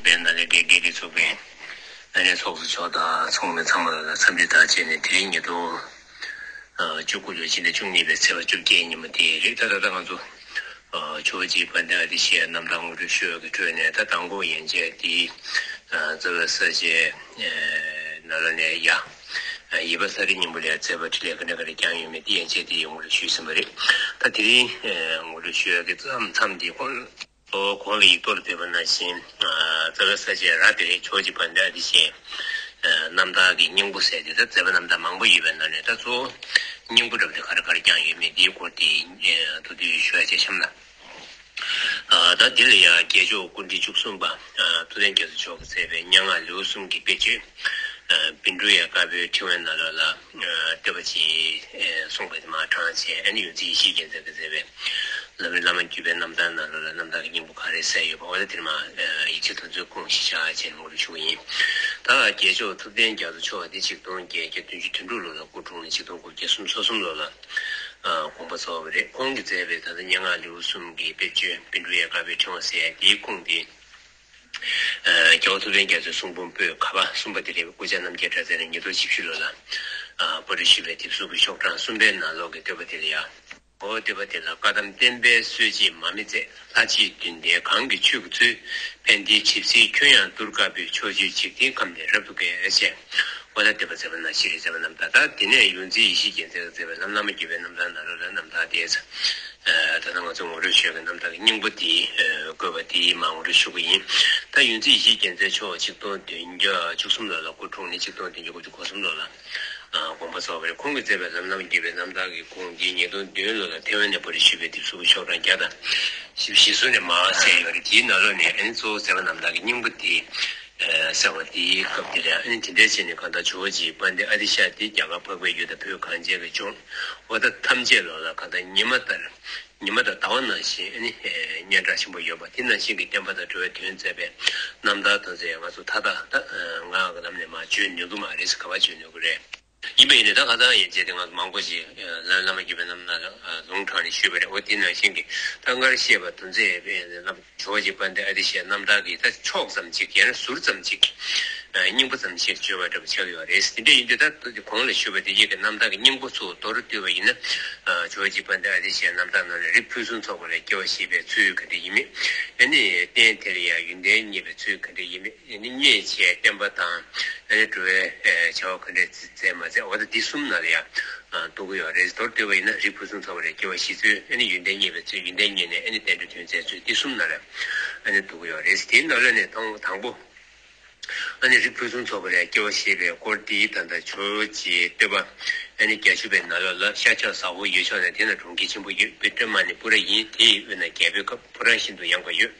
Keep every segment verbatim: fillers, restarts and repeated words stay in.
པའི་ནཱ་ལེནྡྲའི་དགེ་རྒན་ཚོགས་པའི་ནཱ་ལེནྡྲའི་ཚོགས་གཙོ་མཆོག་དང་ཚོགས་མི་ཚང་མ་ལ་འཚམས་འདྲི་དང་བཅས་ནས། དེ་རིང་ཉིས་སྟོང་བཅུ་དགུ་ལོའི་ཕྱི་ཟླ་བཅུ་གཉིས་པའི་ཚེས་པ་བཅོ་བརྒྱད་ཉིན་མོ་དེ་རེད། ད་ད་ལྟ་ང་ཚོ་ཇོ་བོ་རྗེ་དཔལ་ལྡན་ཨ་ཏི་ཤའི་རྣམ་ཐར་ངོ་སྤྲོད་ཞུ་ཡག་གི་ཁྲོད་ནས། ད་དང་པོ་ཡན་ཆད་དེ་རྩ་བའི་ས་སྐྱའི་ནང་ལོགས་ནས་ཡ་ཡིད་པ་ལྷ་རི་སྙིང་པོ་ལ་མཛད་པ་འཕྲིན་ལས་ག་འདྲ་ག་འདྲ་བསྐྱངས་ཡོད་མེད་དེ་ཡན་ཆད་དེ་ངོ་སྤྲོད་ཞུས་ཟིན་པ་རེད། ད་དེ་རིང་ངོ་སྤྲོད་ཞུ་ཡག་གི་མཚམས་མཚམས་དེ་ཁོང་། ཨོ། གོང་ལ་ཡིག་ཐོག་ལ་ཕེབས་པ་ནང་བཞིན། རྩ་བའི་ས་སྐྱའི་ར་དེ་རེད། ཇོ་བོ་རྗེ་དཔལ་ལྡན་ཨ་ཏི་ཤའི་རྣམ་ཐར་གྱི་སྙིང་པོ་ཟེར་དེ། ད་མཛད་པ་རྣམ་ཐར་མང་པོ་ཡོད་པའི་ནང་ནས་ད་གཙོ་བོ་སྙིང་པོ་འདྲ་པོ་དེ་ག་རེ་ག་རེ་བསྐྱངས་ཡོད་མེད་དེའི་སྐོར་དེ་མདོར་བསྡུས་ཞུ་ཡག་བྱས་བཤམས་ན། ད་འདི་ལ་ཡང་རྒྱལ་མཆོག་སྐུ་ཕྲེང་བཅུ་གསུམ་པ་ཐུབ་བསྟན་རྒྱ་མཚོ་མཆོག་གིས་མཛད་པའི་སྙན་ངག་ལེའུ་གསུམ་གྱི་དཔེ་བརྗོད། བཻ་ཌཱུརྱ་དཀར་པོའི་ཕྲེང་བའི་ནང་ལོགས་ལ་བསྟོད་པ་ཅིག་གསུངས་པ་དེ་མར་དྲངས་བྱས། ཨ་ནི་ཡོངས་འཛིན་ཡེ་ཤེས་རྒྱལ་མཚན་གྱིས་མཛད་པའི་ལམ་རིམ་བླ་མ་བརྒྱུད་པའི་རྣམ་ཐར་ནང་ལོགས་ལ་རྣམ་ཐར་གྱི་སྙིང་པོ་ག་རེ་གསལ་ཡོད་པ། འོ་ད་དེར་མར་ཡིག་ཆ་དེ་ཚོ་ཁུངས་ཤིག་བཞག་བྱས་ནས་ངོ་སྤྲོད་ཞུ་གི་ཡིན། ད་རྒྱལ་མཆོག་ཐུབ་བསྟན་རྒྱ་མཚོ་མཆོག་དེ་ཆིག་སྟོང་བརྒྱད་བརྒྱ་བདུན་ཅུ་དོན་དྲུག་ལོ་ལ་སྐུ་འཁྲུངས་ནས་ཆིག་སྟོང་དགུ་བརྒྱ་སུམ་ཅུ་སོ་གསུམ་ལོ་ལ་དགོངས་པ་རྫོགས་པ་རེད། ཁོང་གིས་མཛད་པའི་ད་ལྟ་སྙན་ངག་ལེའུ་གསུམ་གྱི་དཔེ་བརྗོད་བཻ་ཌཱུརྱ་དཀར་པོའི་ཕྲེང་བ་ཟེར་ཡག་དེའི་ཁུངས་དེ། རྒྱལ་བ་ཐུབ་བསྟན་རྒྱ་མཚོའི་གསུང་འབུམ་པོད་ཁ་པ་གསུམ་པ་དེ་རེད། སྐུ་ཕྱྭ་རྣམ་རྒྱལ་གྲགས་ཚེ་ལ་ཉིས་སྟོང་བཞི་བཅུ་ལོ་ལ་པར་སྐྲུན་ཞུས་པའི་དེབ་གཟུགས་ཀྱི་ཤོག་གྲངས་གསུམ་པའི་ནང་ལོགས་ཀྱི་བསྟོད་པ་དེ་ལ་ཡ། འོ། བསྟོད་པ་དེ་ལ། བཀའ་གདམས་བསྟན་པའི་སྲོལ་འབྱེད་མ་མི་མཛད། ལྷ་གཅིག་མདུན་བསྟན་གང་གི་ཆོས་ཀྱི་ཚུལ། ཕན་བདེའི་ཇི་སྲིད་ཁྱོན་ཡང་གདུགས་དཀར་པོས། ཕྱོགས་བཅུའི་འཇིག་རྟེན་ཁམས་ནས་རབ་ཏུ་བསྐོར་ཞེས། འོ་ད་བསྟོད་པ་མཛད་པ་ནང་བཞིན་རེད། མཛད་པ་རྣམ་ཐར། ད་དེ་ནས་ཡོངས་འཛིན་ཡེ་ཤེས་རྒྱལ་མཚན་གྱིས་མཛད་པའི་ལམ་བླ་མ་བརྒྱུད་པའི་རྣམ་ཐར་ནང་ལོགས་ལ་རྣམ་ཐར་དེ་ད་ལྟ་ང་ཚོ་ངོ་སྤྲོད་ཞུ་ཡག་གི་རྣམ་ཐར་གྱི་སྙིང་པོ་དེ་བཀོད་པ་དེ་མར་ངོ་སྤྲོད་ཞུ་གི་ཡིན། ད་ཡོངས་འཛིན་ཡེ་ཤེས་རྒྱལ་མཚན་མཆོག་ཆིག་སྟོང་བདུན་བརྒྱ་བཅུ་གསུམ་ལོ་ལ་སྐུ་འཁྲུངས་ནས་ཆིག་སྟོང་བདུན་བརྒྱ་དགུ་བཅུ་གོ་གསུམ་ལོ་ལ་དགོངས་པ་རྫོགས་པ་རེད། ཁོང་གིས་མཛད་པའི་ལམ་བླ་མ་བརྒྱུད་པའི་རྣམ་ཐར་གྱི་ཁུངས་དེ་ཉིས་སྟོང་བདུན་ལོ་ལ་ཐེ་ཝན་ནས་པར་སྐྲུན་ཞུས་པའི་དེབ་གཟུགས་ཀྱི་ཤོག་གྲངས་བརྒྱ་དང་བཞི་བཅུ་ཞེ་གསུམ་ནས་མར་གསལ་ཡོད་རེད། དེའི་ནང་ལོགས་ནས་ཨ་ནི་གཙོ་བོ་མཛད་པ་རྣམ་ཐར་གྱི་སྙིང་པོ་དེ་གསལ་བ་དེའི་སྐབས་དེ་རེད། ཨ་ནི་དེ་འདྲ་བྱས་ནས་གང་ལྟར་ཇོ་བོ་རྗེ་དཔལ་ལྡན་ཨ་ཏི་ཤ་དེ་རྒྱ་གར་འཕགས་པའི་ཡུལ་དང་བོད་གངས་ཅན་གྱི་ལྗོངས་འོ་ད་ཐམས་ཅད་ལོགས་ལ་གང་ལྟར་ཉི་མ་ལྟར། ཉི་མ་དང་ཟླ་བ་ནང་བཞིན་ཨ་ནི་སྙན་གྲགས་ཆེན་པོ་ཡོད་པ། དེ་ནང་བཞིན་གྱི་བསྟན་པ་དང་འགྲོ་བའི་དོན་མཛད་པའི་རྣམ་ཐར་དེ་ཚོ་ཡང་ང་ཚོ་མཐའ་དག་ད་ངག་གི་ལམ་ནས་མར་བརྗོད་ནུས་ཀྱི་མ་རེད། ག་པར་བརྗོད་ནུས་ཀྱི་རེད། ཡིན་པ་ཡིན་ནའི་ད་ཁ་སང་ཡན་ཆད་དེ་ང་ཚོ་མང་པོ་ཞིག་ལམ་བླ་མ་བརྒྱུད་པའི་རྣམ་ཐར་ལུང་དྲངས་ནས་ཞུས་པ་རེད། འོ་དེ་ནང་བཞིན་གྱི་ད་སྔར་བཤད་པ་དེ་ཚོ་ཡང་ཇོ་བོ་རྗེ་དཔལ་ལྡན་ཨ་ཏི་ཤའི་རྣམ་ཐར་གྱི་ད་ཕྱོགས་ཙམ་ཅིག་ཡང་ན་ཟུར་ཙམ་ཅིག་སྙིང་པོ་ཙམ་ཞིག་བརྗོད་པ་འདྲ་པོ་ཆགས་ཡོད་རེད། དེ་འདྲ་ཡིན་དུས་ད་གོང་ལ་ཞུས་པ་དེ་གཉིས་ཀྱི་རྣམ་ཐར་གྱི་སྙིང་པོ་ཚོ་མདོར་བསྡུས་པ་ཡིན་ན། ཇོ་བོ་རྗེ་དཔལ་ལྡན་ཨ་ཏི་ཤའི་རྣམ་ཐར་ནང་ནས་རིགས་ཕུན་སུམ་ཚོགས་པ་ལ་སྐྱེ་བ་བཞེས་པའི་ཚུལ་ག་འདྲ་ཡིན་མིན། ཨ་ནི་རྟེན་དེ་ལ་ཡང་ཡོན་ཏན་བརྙེས་པའི་ཚུལ་ག་འདྲ་ཡིན་མིན། ཨ་ནི་བརྙེས་བྱས་བསྟན་པ་དང་ཨ་ནི་འགྲོ་བའི་བྱ་བ་ག་འདྲ་མཛད་མ་མཛད། འོ་ད་འདི་གསུམ་ནང་ལ་ཡང་འདུ་གི་ཡོད་རེད། མདོར་བསྡུས་པ་ཡིན་ན་རིགས་ཕུན་སུམ་ཚོགས་པ་ལ་སྐྱེ་བ་བཞེས་ཚུལ། ཨ་ནི་ཡོན་ཏན་བརྙེས་པའི་ཚུལ། ཡོན་ཏན་བརྙེས་ནས་ཨ་ནི་བསྟན་འགྲོའི་དོན་མཛད་ཚུལ། འདི་གསུམ་ནང་ལ་ཨ་ནི་འདུ་གི་ཡོད་རེད། དེའི་ནང་ལ་ནས་དང་དང་པོ། ཨ་ནི་རིགས་ཕུན་སུམ་ཚོགས་པ་ལ་སྐྱེ་བ་བཞེས་པའི་སྐོར་དེའི་ད་ལྟ་ཇོ་བོ་རྗེའི་བསྟོད་པ། ཨ་ནི་བརྒྱད་ཅུ་པའི་ནང་ལོགས་ལ། ཤར་ཕྱོགས་ཟ་ཧོར་ཡུལ་ཕྱོགས་ན། དེ་ན་གྲོང་ཁྱེར་ཆེན་པོ་ཡོད། པུ་ཏྲ་མ་ནི་པུ་ར་ཡིན། དེ་ཡི་དབུས་ན་རྒྱལ་པོའི་ཁབ། ཕོ་བྲང་ཤིན་ཏུ་ཡངས་པ་ཡོད།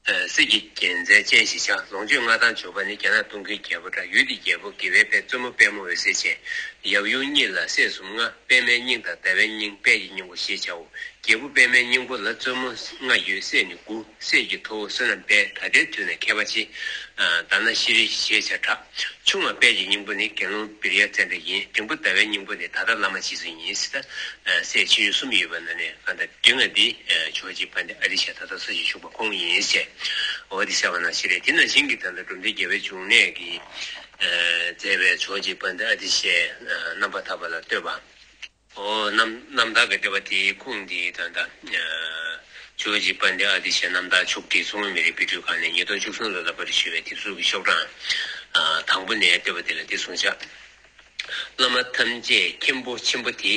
གསེར་གྱི་རྒྱལ་མཚན་ཅན་ཞེས་བྱ། ལོངས་སྤྱོད་མངའ་ཐང་འབྱོར་པ་ནི། རྒྱ་ནག་སྟོང་ཁའི་རྒྱལ་པོ་འདྲ། ཡུལ་དེའི་རྒྱལ་པོ་དགེ་བའི་དཔལ། བཙུན་མོ་དཔལ་མོ་འོད་ཟེར་ཅན། ཡབ་ཡུམ་གཉིས་ལ་སྲས་སུ་ལྔ། པདྨའི་སྙིང་དང་ཟླ་བའི་སྙིང་། དཔལ་གྱི་སྙིང་པོ་ཞེས་བྱའོ། རྒྱལ་བུ་པདྨའི་སྙིང་པོ་ལ་བཙུན་མོ་ལྔ་ཡོད། སྲས་ནི་དགུ། སྲས་ཀྱི་ཐུ་བོ་བསོད་ནམས་དཔལ། ད་ལྟའི་དུས་ན་མཁས་པ་ཆེ། ཨ་དྷ་ན་ཤྲཱི་ཞེས་བྱ་གྲགས། ཆུང་བ་དཔལ་གྱི་སྙིང་པོ་ནི་དགེ་སློང་བིར་ཡ་ཙནྡྲ་ཡིན། འབྲིང་པོ་ཟླ་བའི་སྙིང་པོ་ནི་ད་ལྟ་བླ་མ་རྗེ་བཙུན་ཡིན། ད་སྲས་ཆུང་ཆུང་གསུམ་ཡོད་པ་ནང་ནས་གང་ལྟར་འབྲིང་བ་འདི་ཇོ་བོ་རྗེ་དཔལ་ལྡན་ཨ་ཏི་ཤ་ད་ལྟ་ས་གཞི་བཞུགས་པ་ཁོང་ཡིན་ཞེས། འོ་འདི་གསལ་བ་ནང་བཞིན་རེད། དེ་ནང་བཞིན་གྱི་ད་ལྟ་འབྲོམ་སྟོན་རྒྱལ་བའི་འབྱུང་གནས་ཀྱིས་མཛད་པའི་ཇོ་བོ་རྗེ་དཔལ་ལྡན་ཨ་ཏི་ཤའི་རྣམ་པར་ཐར་པ་ལ་བསྟོད་པ། ཨོ། རྣམ་རྣམ་ཐར་གྱི་བསྟོད་པ་དེའི་ཁུངས་དེ་ད་ལྟ་ཇོ་བོ་རྗེ་དཔལ་ལྡན་ཨ་ཏི་ཤའི་རྣམ་ཐར་ཕྱོགས་བསྒྲིགས་མཚོ་སྔོན་མི་རིགས་དཔེ་སྐྲུན་ཁང་ནས་ཉིས་སྟོང་བཅུ་གསུམ་ལོ་ལ་པར་སྐྲུན་ཞུས་པའི་དེབ་གཟུགས་ཀྱི་ཤོག་གྲངས་དང་པོ་ནས་བསྟོད་པ་དེ་ལ་འདི་གསུངས་བཞག། བླ་མ་ཐམས་ཅད་མཁྱེན་པོ་ཆེན་པོ་དེ།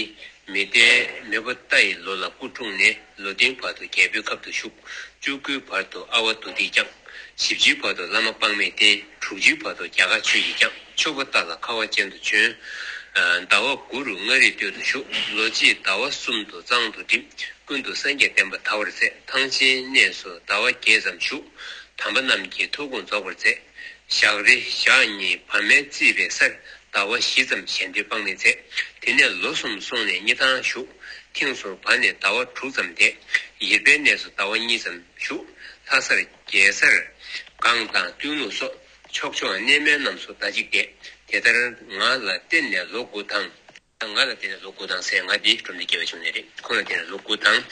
མི་ལྟའི་མེས་པོ་རྟ་ཡི་ལོ་ལ་སྐུ་འཁྲུངས་ནས། ལོ་བདུན་བར་དུ་རྒྱལ་པོའི་ཁབ་ཏུ་བཞུགས། བཅུ་དགུའི་བར་དུ་ཨ་ཝ་དྷཱུ་ཏིས་བསྐྱངས། བཞི་བཅུའི་བར་དུ་བླ་མ་དཔག་མེད་བསྟེན། དྲུག་ཅུའི་བར་དུ་རྒྱ་གར་ཆོས་ཀྱིས་བསྐྱངས། ཆོས་པོ་ཏཱ་ལ་ཁ་བ་ཅན་དུ་བྱོན། ཟླ་བ་དགུ་རུ་མངའ་རིས་སྟོད་དུ་བཞུགས། ལོ་གཅིག་ཟླ་བ་གསུམ་དུ་གཙང་དུ་འགྲིམས། ཀུན་ཏུ་སངས་རྒྱས་བསྟན་པ་དར་བར་མཛད། ཐང་ཆེན་གནས་སུ་ཟླ་བ་བརྒྱད་ཙམ་བཞུགས། དམ་པ་རྣམས་ཀྱི་ཐུགས་དགོངས་རྫོགས་པར་མཛད། ཞག་རེ་ཞག་གཉིས་བ་མེན་བརྩིས་པའི་སར། ཟླ་བ་བཞི་ཙམ་གཞན་དོན་དཔག་མེད་མཛད། དེ་ནས་ལོ་གསུམ་སོང་ནས་སྙེ་ཐང་བཞུགས། ཐེངས་སུ་བ་ནས་ཟླ་བ་དྲུག་ཙམ་བསྡད། ཡེར་པའི་གནས་སུ་ཟླ་བ་གཉིས་ཙམ་བཞུགས། ལྷ་སར་གེ་སར་སྒང་དང་སྟོད་ནུབ་སོགས། ཕྱོགས་ཕྱོགས་གནས་མལ་རྣམས་སུ་ཟླ་གཅིག་བསྡད། དེ་ལྟར་ང་ལ་བརྟེན་ནས་ལོ་དགུ་དང་། ང་ལ་བརྟེན་ནས་ལོ་དགུ་དང་ཟེར། ང་འདི་འབྲོམ་སྟོན་རྒྱལ་བའི་འབྱུང་གནས་རེད། ཁོང་ལ་བརྟེན་ནས་ལོ་དགུ་དང་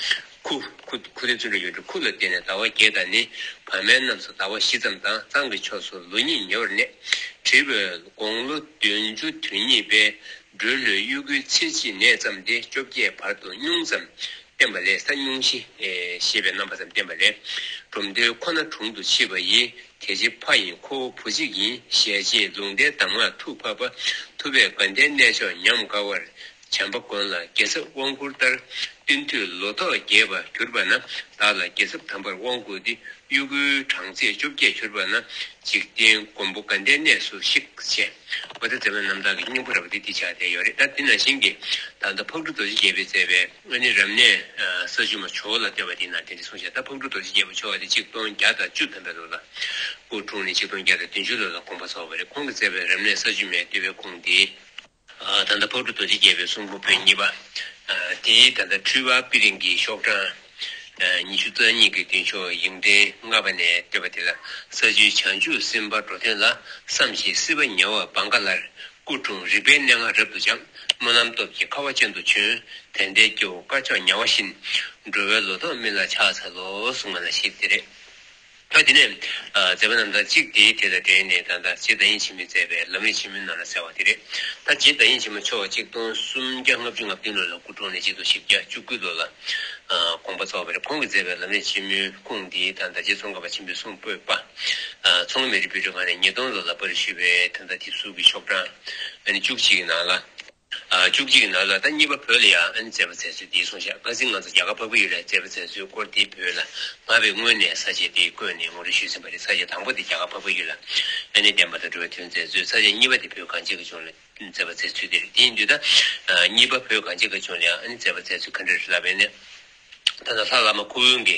ཁུ། ཁུ། ཁུ་དེ་བརྩོན་འགྲུས་ཡོད་དུས་ཁུ་ལ་བརྟེན་ནས་ཟླ་བ་བརྒྱད་དང་ནི། བར་མའི་གནམ་སར་ཟླ་བ་བཞི་ཙམ་དང་། གཙང་གི་ཕྱོགས་སུ་ལོ་གཉིས་ཉེ་བར་གནས། བྲིས་པའི་དགུང་ལོ་བདུན་ཅུ་དོན་གཉིས་པའི། སྦྲུལ་ལྷའི་དབྱུ་གུའི་ཚེས་གཅིག་ནས་བརྩམས་ཏེ། བཅོ་བརྒྱད་བར་དུ་སྙུང་ཙམ་བསྟན་པ་ལས། ས་སྙུང་གཞི་ཞེས་པའི་རྣམ་པ་ཙམ་བསྟན་པ་ལས། འབྲོམ་སྟོན་ཁོ་ན་དྲུང་དུ་མཆིས་པ་ཡི། དེ་རྗེ་ཕ་ཡི་ཁོ་བོ་བུ་གཅིག་ཡིན། ཞལ་ཆེམས་ལུང་བསྟན་གདམས་ངག་ཐུགས་ཕབ་པ། ཐུབ་པས་དགའ་ལྡན་གནས་མཆོག་ཉམས་དགའ་བར། བྱམས་པ་མགོན་ལ་རྒྱལ་ཚབ་དབང་བསྐུར་ལྟར། སྟོན་དུས་ལོ་ཐོག་རྒྱས་པར་གྱུར་པ་ན། བདག་ལ་རྒྱལ་ཚབ་དམ་པར་དབང་བསྐུར་ཏེ། དབྱུ་གུའི་གྲངས་ཚད་བཅོ་བརྒྱད་གྱུར་པ་ན། འཇིག་རྟེན་མགོན་པོ་དགའ་ལྡན་གནས་སུ་གཤེགས་བྱས། འོ་ད་མཛད་པ་རྣམ་དག་གི་སྙིང་པོ་ར་བ་འདི་འདི་ཆགས་བསྡད་ཡོད་རེད། ད་འདི་ནང་བཞིན་གྱི་ད་ལྟ་ཕག་གྲུ་རྡོ་རྗེ་རྒྱལ་པོས་མཛད་པའི་ཨ་ནི་རབ་གནས་ས་བཅུ་མ་ཇོ་བོ་ལ་བསྟོད་པ་འདི་ནང་དེ་འདྲ་གསུངས་བཞག་ད་ཕག་གྲུ་རྡོ་རྗེ་རྒྱལ་པོ་ཇོ་བོ་དེ་ཆིག་སྟོང་བརྒྱ་དང་བཅུ་ཐམ་པའི་ལོ་ལ་སྐུ་འཁྲུངས་ནས་ཆིག་སྟོང་བརྒྱ་དང་བདུན་ཅུ་ལོ་ལ་དགོངས་པ་རྫོགས་པ་རེད། ཁོང་གིས་མཛད་པའི་རབ་གནས་ས་བཅུ་མའི་བསྟོད་པའི་ཁུངས་འདི། ཨ། ད་ལྟ་ཕག་གྲུ་རྡོ་རྗེ་རྒྱལ་པོའི་གསུང་འབུམ་པོད་གཉིས་པ། ཨ། དེའི་ད་ལྟ་འཕྲུལ་པ་པི་ལིང་གི་ཤོག་གྲངས། ཨ། ཉི་ཤུ་རྩ་གཉིས་ཀྱི་མདུན་ཤོག་ཡིག་ཕྲེང་ལྔ་པ་ནས་བསྟོད་པ་དེ་ལ། ས་བཅུའི་བྱང་ཆུབ་སེམས་དཔའ་འགྲོ་དོན་ལ། བསམ་ཞིང་སྲིད་པ་ཉེ་བར་བང་ག་ལར། སྐུ་འཁྲུངས་རིག་པའི་གནད་འགག་རབ་ཏུ་སྦྱངས། སྨོན་ལམ་སྟོབས་ཀྱིས་དཀའ་བ་ཅན་དུ་བྱོན། དད་ལྡན་སྐྱེ་བོ་དཀའ་ཕྱོགས་ཉེ་བ་བཞིན། འགྲོ་བའི་ལོ་ཐོག་སྨིན་ལ་ཕྱག་འཚལ་ལོ། གསུངས་པ་ནང་བཞིན་དེ་རེད། ད་དེ་ནས། ཨ། མཛད་པ་རྣམ་དག་གཅིག་དེའི་དེ་དང་འབྲེལ་ནས་ད་ལྟ་རྗེ་བདག་ཉིད་ཆེན་མོས་མཛད་པའི་ལམ་རིམ་ཆེན་མོའི་ནང་ལ་གསལ་བ་དེ་རེད། ད་རྗེ་བདག་ཉིད་ཆེན་མོ་ཕྱོགས་གཅིག་སྟོང་སུམ་བརྒྱ་ལྔ་བཅུ་ང་བདུན་ལོ་ལ་སྐུ་འཁྲུངས་ནས་གཅིག་སྟོང་བཞི་བརྒྱ་བཅུ་དགུ་ལོ་ལ། ཨ། དགོངས་པ་རྫོགས་པ་རེད། ཁོང་གིས་མཛད་པའི་ལམ་རིམ་ཆེན་མོའི་ཁུངས་འདི་ད་ལྟ་རྗེ་ཙོང་ཁ་པ་ཆེན་པོའི་གསུང་པོད་པ། ཨ། ཚོང་མི་རིགས་པའི་སྒྲུབ་ཁང་ནས་ཉིས་སྟོང་ལོ་ལ་པར་ཞུས་པའི་ད་ལྟ་དེབ་གཟུགས་ཀྱི་ཤོག་གྲངས། ཨ་ནི་བཅུ་གཅིག་གི་ནང་ལ། ཨ། བཅུ་གཅིག་གི་ནང་ལ་ད་གཉིས་པ་བོད་ལ་ཡང་ཨ་ནི་མཛད་པ་མཛད་ཚུལ་འདི་གསུངས་བཞག་ཁ་སང་ང་ཚོ་རྒྱ་གར་འཕགས་པའི་ཡུལ་ལ་མཛད་པ་མཛད་ཚུལ་སྐོར་འདི་བོད་ལ་མ་ཕེབས་སྔོན་ནས་ས་བཅད་འདི་བཀོད་ནས་ངོ་སྤྲོད་ཞུས་ཟིན་པ་རེད། ས་བཅད་དང་པོ་འདི་རྒྱ་གར་འཕགས་པའི་ཡུལ་ལ་ཨ་ནི་བསྟན་པ་དང་འགྲོ་བའི་དོན་མཛད་ཚུལ། ས་བཅད་གཉིས་པ་འདི་བོད་གངས་ཅན་གྱི་ལྗོངས་ལ་མཛད་པ་མཛད་ཚུལ་འདི་རེད། དེ་ཡིན་དུས་ད་ཨ་གཉིས་པ་བོད་གངས་ཅན་གྱི་ལྗོངས་ལ་ཡང་ཨ་ནི་མཛད་པ་མཛད་ཚུལ་ག་འདྲ་རེད་ལབ་པ་ཡིན་ན། ད་ལྟ་ལྷ་བླ་མ་ཁུ་དབོན་གྱི་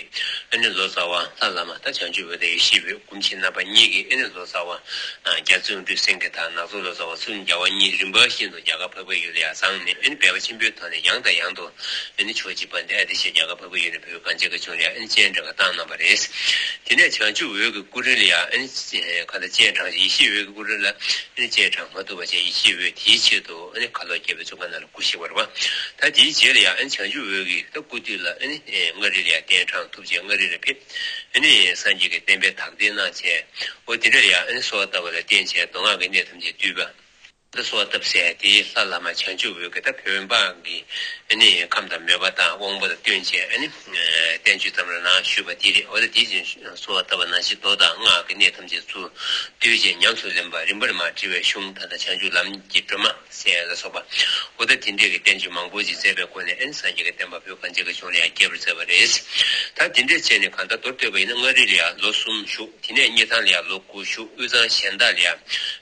ཨ་ནི་ལོ་ཙཱ་བ། ལྷ་བླ་མ་ད་བྱང་ཆུབ་འོད་དང་ཡེ་ཤེས་འོད། སྐུ་མཆེད་རྣམ་པ་གཉིས་ཀྱི་ཨ་ནི་ལོ་ཙཱ་བ། ཨ། རྒྱ་བརྩོན་འགྲུས་སེང་གེ་དང་ནག་ཚོ་ལོ་ཙཱ་བ་སུམ་བརྒྱ་པ་གཉིས་རིམ་པ་བཞིན་དུ་རྒྱ་གར་འཕགས་པའི་ཡུལ་ལ་ཡར་བྱོན་ནས་ཨ་ནི་སྦས་པ་ཆེན་པོའི་ཐོག་ནས་ཡང་དང་ཡང་དུ་ཨ་ནི་ཇོ་བོ་རྗེ་དཔལ་ལྡན་ཨ་ཏི་ཤས་རྒྱ་གར་འཕགས་པའི་ཡུལ་ནས་བོད་གངས་ཅན་གྱི་ལྗོངས་ལ་ཨ་ནི་སྤྱན་དྲངས་པ་བཏང་གནང་བ་རེད། དེ་ནས་བྱང་ཆུབ་འོད་ཀྱི་སྐུ་རིམ་ལ་ཡང་ཨ་ནི་གང་ལྟར་སྤྱན་དྲངས། ཡེ་ཤེས་འོད་ཀྱི་སྐུ་རིམ་ལ་ཨ་ནི་སྤྱན་དྲངས་མ་ཐུབ་པ་བྱས། ཡེ་ཤེས་འོད་དེའི་ཆེད་དུ་ཨ་ནི་ཁ་ལོ་བརྒྱད་པའི་ཚུལ་ཁ་ནང་ལ་སྐུ་གཤེགས་པ་རེད་པ། ད་དེའི་རྗེས་ལ་ཡང་ཨ་ནི་བྱང་ཆུབ་འོད་ཀྱི་ད་སྐུ་དུས་ལ་ཨ་ནི་མངའ་རིས་ལ་ཡང་གདན་དྲངས་ཐུབ་བྱས་མངའ་རིས་ལ་ཕེབས། ཨ་ནི་སངས་རྒྱས་ཀྱི་བསྟན་པའི་དར་སྟོན་གནང་བྱས། འོ་དེ་འདྲ་ལ་ཡང་ཨ་ནི་གསོལ་བ་བཏབ་པ་ལ་བརྟེན་བྱས་མདོ་སྔགས་ཀྱི་གནད་ཐམས་ཅད་བསྡུས་པ། ད་གསོལ་བ་བཏབ་ཟེར་དེའི་ལྷ་བླ་མ་བྱང་ཆུབ་འོད་ཀྱིས་ད་བོད་འབངས་ཀྱི་ཨ་ནི་ཁམས་དང་མོས་པ་དང་དབང་པོ་དང་བསྟུན་བྱས་ཨ་ནི་བསྟན་བཅོས་ཙམ་ར་ནང་ཞུས་པ་དེ་རེད། འོ་ད་དེ་བཞིན་གསོལ་བ་བཏབ་པ་ནང་བཞིན་མདོ་དང་སྔགས་ཀྱི་གནད་ཐམས་ཅད་ཚུར་བསྡུས་བྱས་ཉམས་སུ་ལེན་པ། རིམ་པར་མར་དྲིལ་བའི་གཞུང་ད་ལྟ་བྱང་ཆུབ་ལམ་གྱི་སྒྲོན་མ་ཟེར་ལ་སོགས་པ། འོ་ད་དེ་འདྲས་ཀྱི་བསྟན་བཅོས་མང་པོ་ཅིག་མཛད་པའི་སྒོ་ནས་ཨ་ནི་སངས་རྒྱས་ཀྱི་བསྟན་པ་བོད་གངས་ཅན་གྱི་ལྗོངས་ལ་ཡང་རྒྱས་པར་མཛད་པ་རེད། ད་དེ་འདྲས་བྱས་ནས་གང་ལྟར་མདོར་བསྡུས་པ་ཡིན་ན་མངའ་རིས་ལ་ཡང་ལོ་གསུམ་བཞུགས། དེ་ནས་སྙེ་ཐང་ལ་ཡང་ལོ་དགུ་བཞུགས། དབུས་གཙང་གཞན་དག་ལ་ཡང་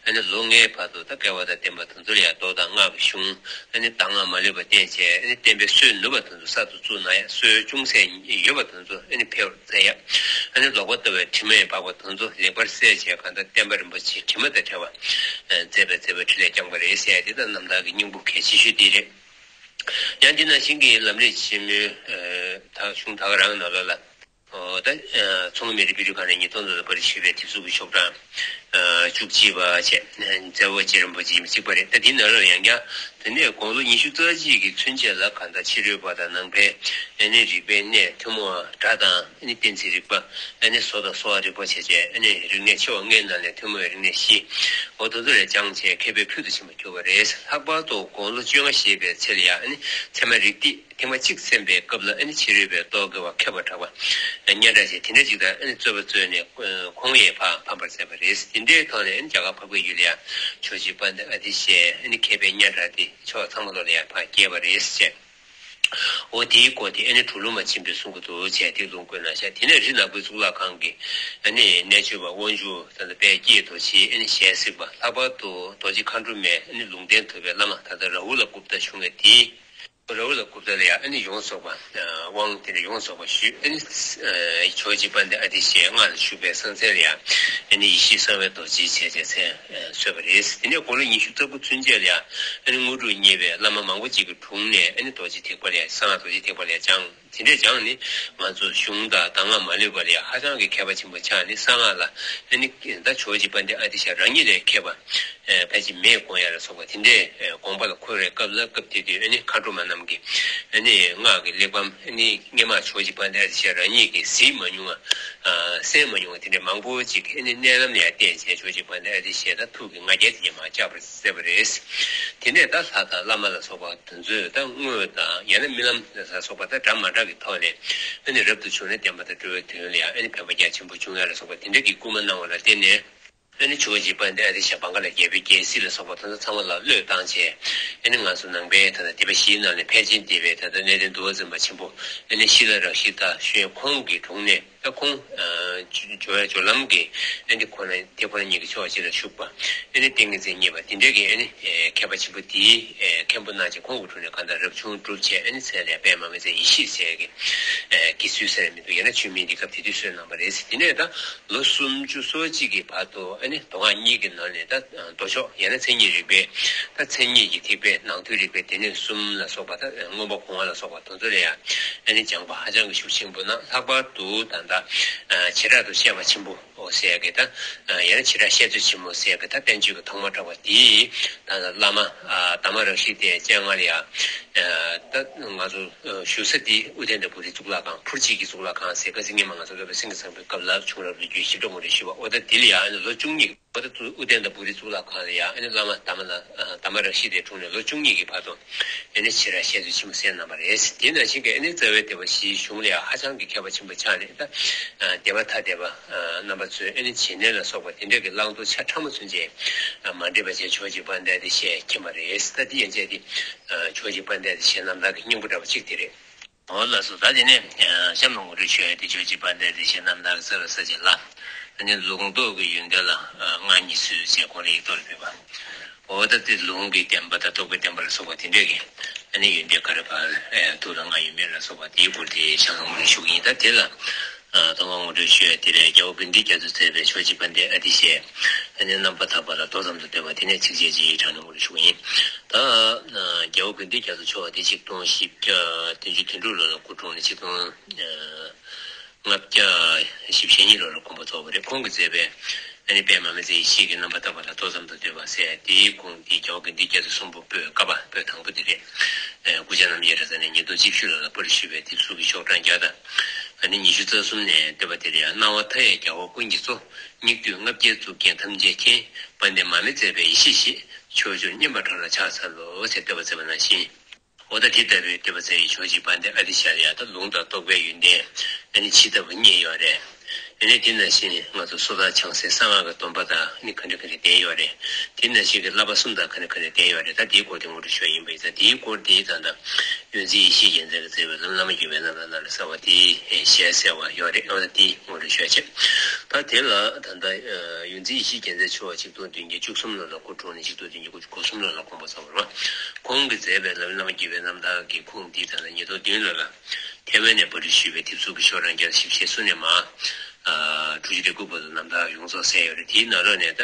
ཨ་ནི་ལོ་ལྔའི་བར་དུ་ད་སྐལ་བ་དང་ལྡན་པ་དེ་ཚོ་ལ་ཡང་མདོ་དང་སྔགས་ཀྱི་གཞུང་ཨ་ནི་གདམས་ངག་མ་ལུས་པ་བསྟན་བྱས། ཨ་ནི་བསྟན་པའི་སྲོལ་ནུས་པ་དེ་ཚོ་གསར་དུ་བཙུགས་གནང་ཡ། སྲོལ་ཅུང་ཟད་ཡོད་པ་དེ་ཚོ་ཨ་ནི་འཕེལ་བར་མཛད་ཡ། ཨ་ནི་ལོག་པར་ལྟ་བའི་དྲི་མས་སྦགས་པ་དེ་ཚོ་ལེགས་པར་བསལ་བྱས་གང་ལྟར་བསྟན་པ་རིན་པོ་ཆེ་དྲི་མ་དང་བྲལ་བ་མཛད་པའི་མཛད་པའི་འཕྲིན་ལས་བསྐྱངས་པ་རེད་ཟེར་ཡ་དེ་ད་རྣམ་ཐར་གྱི་སྙིང་པོ་གལ་ཆེ་ཤོས་དེ་རེད། ཡང་འདི་ནང་བཞིན་གྱི་ལམ་རིམ་ཆེན་མོའི་ད་གཞུང་ད་ག་རང་ནང་ལོགས་ལ། ཨོ་ད་ཚོང་མི་རིགས་པའི་རིགས་ཁག་ནས་ཉིས་སྟོང་ལོ་ལ་པར་ཞུས་པའི་དེབ་གཟུགས་ཀྱི་ཤོག་གྲངས་བཅུ་གཅིག་པ་བཅས་མཛད་འོག་རྗེ་རིན་པོ་ཆེ་ཡིན་པ་གཅིག་པ་རེད། ད་འདི་ནང་ལ་ཡང་བསྐྱར་དེ་ནས་དགུང་ལོ་ཉི་ཤུ་རྩ་གཅིག་གི་ཚུན་ཆད་ལ་གང་ལྟར་ཕྱི་རོལ་པ་དང་ནང་པའི་ཨ་ནི་རིག་པའི་གནས་ཐུན་མོང་བ་སྒྲ་དང་ཨ་ནི་གཏན་ཚིགས་རིག་པ། ཨ་ནི་བཟོ་དང་གསོ་བ་རིག་པ་བྱས་བྱས་ཨ་ནི་རིག་གནས་ཆེ་བ་ལྔའི་ནང་ནས་ཐུན་མོང་བའི་རིག་གནས་བཞི། འོ་དེ་ཚོ་ལ་སྦྱངས་བྱས་མཁས་པའི་ཕུལ་དུ་ཕྱིན་པ་གྱུར་པ་རེད། ལྷག་པར་དུ་དགུང་ལོ་བཅོ་ལྔ་བཞེས་པའི་ཚེ་ལ་ཡང་ཨ་ནི་ཚད་མ་རིགས་གཏད་ཐེངས་མ་གཅིག་གསན་པའི་སྐབས་ལ་ཨ་ནི་ཕྱི་རོལ་པའི་རྟོག་གེ་བ་མཁས་པར་གྲགས་པ་སྙན་གྲགས་ཅན་དེ་འདྲ་ཅིག་དང་ཨ་ནི་རྩོད་པ་རྩོད་ནས་ཁོང་ཡང་ཕར་ཕམ་པར་མཛད་པ་རེད། དེ་འདྲའི་ཐོག་ནས་ཨ་ནི་རྒྱ་གར་འཕགས་པའི་ཡུལ་ལ་ཡང་ཇོ་བོ་རྗེ་དཔལ་ལྡན་ཨ་ཏི་ཤས་ཨ་ནི་མཁས་པའི་སྙན་གྲགས་དེ་ཕྱོགས་ཚང་མ་ལོག་ལ་ཡང་ཕར་རྒྱས་པ་རེད་ཅེས། འོ་དེའི་སྐོར་དེ་ཨ་ནི་གྲུབ་ལུགས་མ་ཆེན་པོས་གསུང་གི་འདུག་ཅེས་དེ་ལུང་བཀོད་གནང་ཤག་དེ་ནས་རི་ནག་པོའི་གཙུག་ལག་ཁང་གི་ཨ་ནི་གནས་མཆོད་པ་དབང་ཕྱུག་ད་ལྟ་དཔལ་ཀྱེ་རྡོ་རྗེའི་ཨ་ནི་ཞལ་གཟིགས་པ། ལྷག་པར་དུ་རྡོ་རྗེ་མཁའ་འགྲོ་མའི་ཨ་ནི་ལུང་བསྟན་ཐུབ་པའི་བླ་མ་ད་ལྟ་ར་ཧུ་ལ་གུབ་ཏ་བཞུགས་མཁན་དེའི། ར་ཧུ་ལ་གུབ་ཏ་ལ་ཡང་ཨ་ནི་ཡོངས་རྫོགས་པ་དབང་དེ་འདྲ་ཡོངས་རྫོགས་པ་ཞུས། ཨ་ནི་ཇོ་བོ་རྗེ་དཔལ་ལྡན་ཨ་ཏི་ཤའི་མངའ་ལ་བཞུགས་པའི་གསང་མཚན་ལ་ཡང་ཨ་ནི་ཡེ་ཤེས་གསང་བའི་རྡོ་རྗེ་བྱས་བྱས་མཚན་གསོལ་བ་རེད། དེ་ནས་དགུང་ལོ་ཉི་ཤུ་རྩ་དགུ་ཚུན་ཆད་ལ་ཡང་ཨ་ནི་དངོས་གྲུབ་བརྙེས་པའི་བླ་མ་མང་པོ་ཅིག་གི་དྲུང་ནས་ཨ་ནི་རྡོ་རྗེ་ཐེག་པ་ལ་ཡང་གསང་སྔགས་རྡོ་རྗེ་ཐེག་པ་ལ་ཡང་སྦྱངས། དེ་འདྲས་སྦྱངས་ནས་ང་ཚོ་གཞུང་དང་གདམས་ངག་མ་ལུས་པ་ལ་ཡང་ཧ་ཅང་གི་མཁས་པ་ཆེན་པོ་ཆགས་ནས་གསང་སྔགས་ལ་ཨ་ནི་ད་ཇོ་བོ་རྗེ་དཔལ་ལྡན་ཨ་ཏི་ཤ་རང་ཉིད་ལས་མཁས་པ་ ཕལ་ཆེར་མེས་བསྐོངས་ཡ་ལ་སོགས་པ་དེ་འདྲའི་དགོངས་པ་ལ་འཁོད་པའི་སྐབས་ལ། སྐབས་དེ་དུས་ཨ་ནི་མཁའ་འགྲོ་མ་རྣམས་ཀྱིས་ཨ་ནི་སྔགས་ཀྱི་གླེགས་བམ། ཨ་ནི་སྔོན་མ་ཇོ་བོ་རྗེ་དཔལ་ལྡན་ཨ་ཏི་ཤ་རང་ཉིད་ཀྱིས་གཟིགས་མ་མྱོང་བ། གསན་མ་མྱོང་བ་དེ་འདྲའི་མང་པོ་ཅིག་ཨ་ནི་མནལ་ལམ་ལ་ཡང་བསྟན་བྱས། ཇོ་བོ་རྗེ་དཔལ་ལྡན་ཨ་ཏི་ཤས་ད་ཐུགས་ཀྱི་ང་རྒྱལ་དེ་ཉམས་པར་བཅག་པར་མཛད་པ་རེད། དེ་ནས་ད་ལྷ་དང་བླ་མ་ལ་སོགས་པ་དེ་ཚོས་ད་དངོས་དང་ཡང་ན་རྨི་ལམ་ལ་སོགས་པ་ད་འདྲ་མི་འདྲ་གི་ཐོག་ནས་ཨ་ནི་རབ་ཏུ་བྱུང་ནས་བསྟན་པ་དང་འགྲོ་བའི་དོན་ལ་ཡང་ཨ་ནི་ཕན་པ་རྒྱ་ཆེན་པོ་བྱུང་ཡ་ལ་སོགས་པ་དེ་འདྲ་གི་སྐུལ་མ་གནང་བ་ལ་བརྟེན་ནས། ཨ་ནི་ཇོ་བོ་རྗེ་དཔལ་ལྡན་ཨ་ཏི་ཤ་བང་ག་ལ་རྒྱལ་པོའི་རྒྱལ་སྲིད་ལ་སོགས་པ་དེ་ཚོ་ཚང་མ་ལ་བློས་བཏང་བྱས། ཨ་ནི་ང་ཚོ་ནང་པའི་ད་ལྟ་སྡེ་པ་བཞིའི་ནང་ནས་ཕལ་ཆེར་སྡེ་པའི་ད་ལྟ་གནས་བརྟན་འདུལ་བ་འཛིན་པ་ཆེན་པོ། ཨ་ནི་ཤི་ལ་རཀྵི་ཏ་ཞུས། ཁོང་གི་དྲུང་ནས་ད་ཁོང་སྦྱོར་བ་སྦྱོར་ལམ་གྱི་ཨ་ནི་ཁོ་ན་དེ་ཁོ་ན་ཉིད་ཀྱི་ཕྱོགས་གཅིག་ལ་ཞུགས་པ། ཨ་ནི་ཏིང་ངེ་འཛིན་བརྙེས་པ་དེ་འདྲ་གི་ཨ་ནི་མཁས་པ་ཆེན་པོ་དེའི་མཁན་པོ་གནང་བྱས། ཁོང་གི་དྲུང་ནས་གང་ལྟར་རབ་བྱུང་གྲུབ་བྱས། ཨ་ནི་མཚན་ལ་དཔལ་མར་མེ་མཛད་ཡེ་ཤེས་ཟེར་གི་དགེ་ཚུལ་ཟེར་མི་འདུག་ཡང་ན་ཆོས་མིང་འདི་སྐབས་དེ་དུས་གསོལ་གནང་བ་རེད། དེ་ནས་ད་ལོ་སུམ་ཅུ་སོ་གཅིག་གི་བར་དུ་ཨ་ནི་མདོ་སྔགས་གཉིས་ཀྱི་ནང་ནས་ད་མདོ་ཕྱོགས་ཡང་ན་མཚན་ཉིད་རིག་པའི་ད་མཚན་ཉིད་ཀྱི་ཐེག་པའི་ནང་དོན་རིག་པའི་སྡེ་སྣོད་གསུམ་ལ་སོགས་པ། ད་མངོན་པ་གོ་བ་ལ་སོགས་པ་དེ་ཚོ་ལ་ཡང་ཨ་ནི་སྦྱངས་པ་ཧ་ཅང་གི་ཤུགས་ཆེན་པོ་གནང་། ལྷག་པར་དུ་ད་ལྟ་བྱེ་བྲག་ཏུ་བཤད་པ་ཆེན་པོ་ཟེར་ཡ་གི་ད་ཡང་ན་བྱེ་བྲག་བཤད་མཛོད་ཆེན་མོ་ཟེར་ཡ་གི་ད་བསྟན་བཅོས་ཀྱི་ཐོག་མ་གྲགས་པ་དེའི་ད་བླ་མ་དྷརྨ་རཀྵི་ཏའི་སྤྱན་སྔར་ལ་ཡང་ད་ང་ཚོ་བཞུགས་ས་དེ་ཨུ་ཏནྟ་པུ་རི་གཙུག་ལག་ཁང་། ཕུར་བྱེད་ཀྱི་གཙུག་ལག་ཁང་ཟེར། ཁ་སང་སྔོན་མ་ང་ཚོ་སློབ་དཔོན་སེང་གེ་བཟང་པོའི་སྐབས་ལ་བྱུང་རབས་ལོ་རྒྱུས་ཞིབ་ཕྲ་ངོ་སྤྲོད་ཞུས་པ། འོ་ད་དེ་ལ་ཡང་ཨ་ནི་ལོ་བཅུ་གཉིས། འོ་ད་ཨུ་ཏནྟ་པུ་རི་གཙུག་ལག་ཁང་ལ་ཡང་ཨ་ནི་བླ་མ་དྷརྨ་ལ་དྷརྨ་རཀྵི་ཏའི་དྲུང་ནས་ལོ་བཅུ་གཉིས་ཀྱི་བར་དུ་ཨ་ནི་བྱེ་བྲག་བཤད་མཛོད་ཆེན་མོ་གསན་གནང་བ་རེད། དེ་ནང་བཞིན་གྱི་ཨ་ནི་རྩ་བའི་སྡེ་པ་བཞིའི་གཞུང་ལ་ཡང་ཧ་ཅང་གི་མཁས་པ་ཆེན་པོ་ཆགས་ནས། ད་སྡེ་པ་ཐ་དད་པ་རྣམ་པ་ཚོས་ཨ་ནི་བྱེད་གནས་ལ་སོགས་པ་དེ་འདྲ་གི་བླང་དོར་ཆ་ཕྲ་མོ་ཚུན་ཆད་མ་འདྲེས་པ་བྱས་ཇོ་བོ་རྗེ་དཔལ་ལྡན་ཨ་ཏི་ཤས་མཁྱེན་པ་རེད། ད་དེ་ཡན་ཆད་དེ་ཇོ་བོ་རྗེ་དཔལ་ལྡན་ཨ་ཏི་ཤའི་རྣམ་ཐར་གྱི་སྙིང་པོ་འདྲ་པོ་གཅིག་དེ་རེད། འོ་ལགས་སོ། ད་དེ་ནས་གཤམ་ལ་ངོ་སྤྲོད་ཞུ་ཡ་དེ་ཇོ་བོ་རྗེ་དཔལ་ལྡན་ཨ་ཏི་ཤའི་རྣམ་ཐར་གྱི་རྩ་བའི་ས་བཅད་ལ། ཨ་ནི་ལུང་རྟོགས་ཀྱི་ཡོན་ཏན་ལ་སྔགས་གཉིས་སུ་ཞེས་ཁོང་ལ་ཡིག་ཐོག་ལ་ཕུལ་བ། འོ་ད་དེ་ལུང་གི་བསྟན་པ་དང་རྟོགས་པའི་བསྟན་པ་ལ་སོགས་པ་དེ་འདྲ་གི་ཨ་ནི་ཡོན་ཏན་ག་རེ་བར་ཐུགས་ལ་མངའ་ཡོད་མེད་ལ་སོགས་པ་དེའི་སྐོར་དེ་གཤམ་ལ་ངོ་སྤྲོད་ཞུ་གི་ཡིན། ད་དེ་ལ་ཐོག་མར་ངོ་སྤྲོད་ཞུ་ཡ་དེ་རེད། རྒྱལ་བ་དགེ་འདུན་རྒྱ་མཚོས་མཛད་པའི་ཇོ་བོ་རྗེ་དཔལ་ལྡན་ཨ་ཏི་ཤའི་ཨ་ནི་རྣམ་པར་ཐར་པ་ལ་མདོ་ཙམ་དུ་བསྡུས་པ་དེ་ནས་ཚིགས་བཅད་གཅིག་གི་གྲངས་ནས་ངོ་སྤྲོད་ཞུ་གི་ཡིན། ད་རྒྱལ་བ་དགེ་འདུན་རྒྱ་མཚོ་མཆོག་དེ་ཆིག་སྟོང་བཞི་བརྒྱ་བདུན་ཅུ་དོན་དྲུག་ལོ་ལ་སྐུ་འཁྲུངས་ནས་ཆིག་སྟོང་ལྔ་བརྒྱ་བཞི་བཅུ་ཞེ་གཉིས་ལོ་ལ་དགོངས་པ་རྫོགས་པ་རེད། ཁོང་གིས་མཛད་པའི་ཨ་ནི་དཔལ་མར་མེ་མཛད་ཡེ་ཤེས་ཀྱི་རྣམ་པར་ཐར་པ་ལ་མདོ་ཙམ་དུ་བསྡུས་པ་ཟེར་དེའི་གོང་དེ་རྒྱལ་བ་དགེ་འདུན་རྒྱ་མཚོ་གསུང་འབུམ་པོད་ཀ་པ་པོད་དང་པོ་དེ་རེད། ཨེ་སྐུ་བཅར་རྣམ་རྒྱལ་གྲྭ་ཚང་ནས་ཉིས་སྟོང་བཅུ་བཞི་ལོ་ལ་པར་ཞུས་པའི་དེབ་གཟུགས་ཀྱི་ཤོག་གྲངས་བརྒྱ་དང་ཨ་ནི་ཉི་ཤུ་རྩ་གསུམ་ནས་བསྡུས་པ་དེ་རེད། སྣང་བ་མཐའ་ཡས་རྒྱལ་བ་ཀུན་གྱི་གཙོ། སྙིགས་དུས་ལྔ་བརྒྱའི་གཙུག་རྒྱན་ཐམས་ཅད་མཁྱེན། དཔལ་ལྡན་མར་མེ་མཛད་པའི་ཡེ་ཤེས་ཤིག། ཕྱོགས་བཅུར་སྙན་པར་གྲགས་ལ་ཕྱག་འཚལ་ལོ་ཞེས་བསྟོད་པ་མཛད་པ་ནང་བཞིན། འོ་ད་དེ་ལྟ་བུའི་བསྟོད་པ་མཛད་པའི་ཇོ་བོ་རྗེ་དཔལ་ལྡན་ཨ་ཏི་ཤ་ལ་ཡང་ད་ལུང་དང་རྟོགས་པའི་ཡོན་ཏན་ཨ་ནི་ཇི་ལྟ་བུ་བརྙེས་ཡོད་རེད། ཨ་ནི་དེ་ནང་བཞིན་ང་ཚོ་སོ་ཐར་བྱང་སེམས་གསང་སྔགས་ཀྱི་སྡོམ་པ་དང་ཨ་ནི་ག་འདྲ་ག་འདྲ་ལྡན་ཡོད་རེད། དེ་ནང་བཞིན་གྱི་བསླབ་པ་གསུམ་དང་ག་འདྲ་ག་འདྲ་ལྡན་ཡོད་རེད། ད་དེའི་སྐོར་དེ་ངོ་སྤྲོད་ཞུ་བ་ཡིན་པ་ཡིན་ཙང་། དེའི་སྐོར་དེ་ད་ལྟ་ཡོངས་འཛིན་ཡེ་ཤེས་རྒྱལ་མཚན་གྱིས་མཛད་པའི་ལམ་བླ་མ་བརྒྱུད་པའི་རྣམ་ཐར་ནང་ལ་གསལ་བ་དེ་ཞལ་གསལ་བ་ཡོད་རེད། འོ་ན་དེ་ངོ་སྤྲོད་ཞུ་བ་བྱེད། ད་དེ་ལ་ད་ལྟ་ཡོངས་འཛིན་ཡེ་ཤེས་རྒྱལ་མཚན་མཆོག་ཆིག་སྟོང་བདུན་བརྒྱ་བཅུ་གསུམ་ལོ་ལ་སྐུ་འཁྲུངས་ནས་ཆིག་སྟོང་བདུན་བརྒྱ་དགུ་བཅུ་གོ་གསུམ་ལོ་ལ་དགོངས་པ་རྫོགས་པ་རེད། ཁོང་གིས་མཛད་པའི་ལམ་བླ་མ་བརྒྱུད་པའི་རྣམ་ཐར་གྱི་ཁུངས་འདི་ད་ལྟ་ཉིས་སྟོང་བདུན་ལོ་ལ་ཐའེ་ཝན་ནས་པར་སྐྲུན་ཞུས་པའི་དེབ་གཟུགས་ཀྱི་ཤོག་གྲངས་བརྒྱ་དང་བཞི་བཅུ་ཞེ་གསུམ་ནས་མར་དྲུག་ཅུ་རེ་དགུ་བར་དུ་རྣམ་ཐར་ཡོངས་རྫོགས་གསལ་ཡོད་རེད། དེའི་ནང་ལོགས་ནས་ད་ད་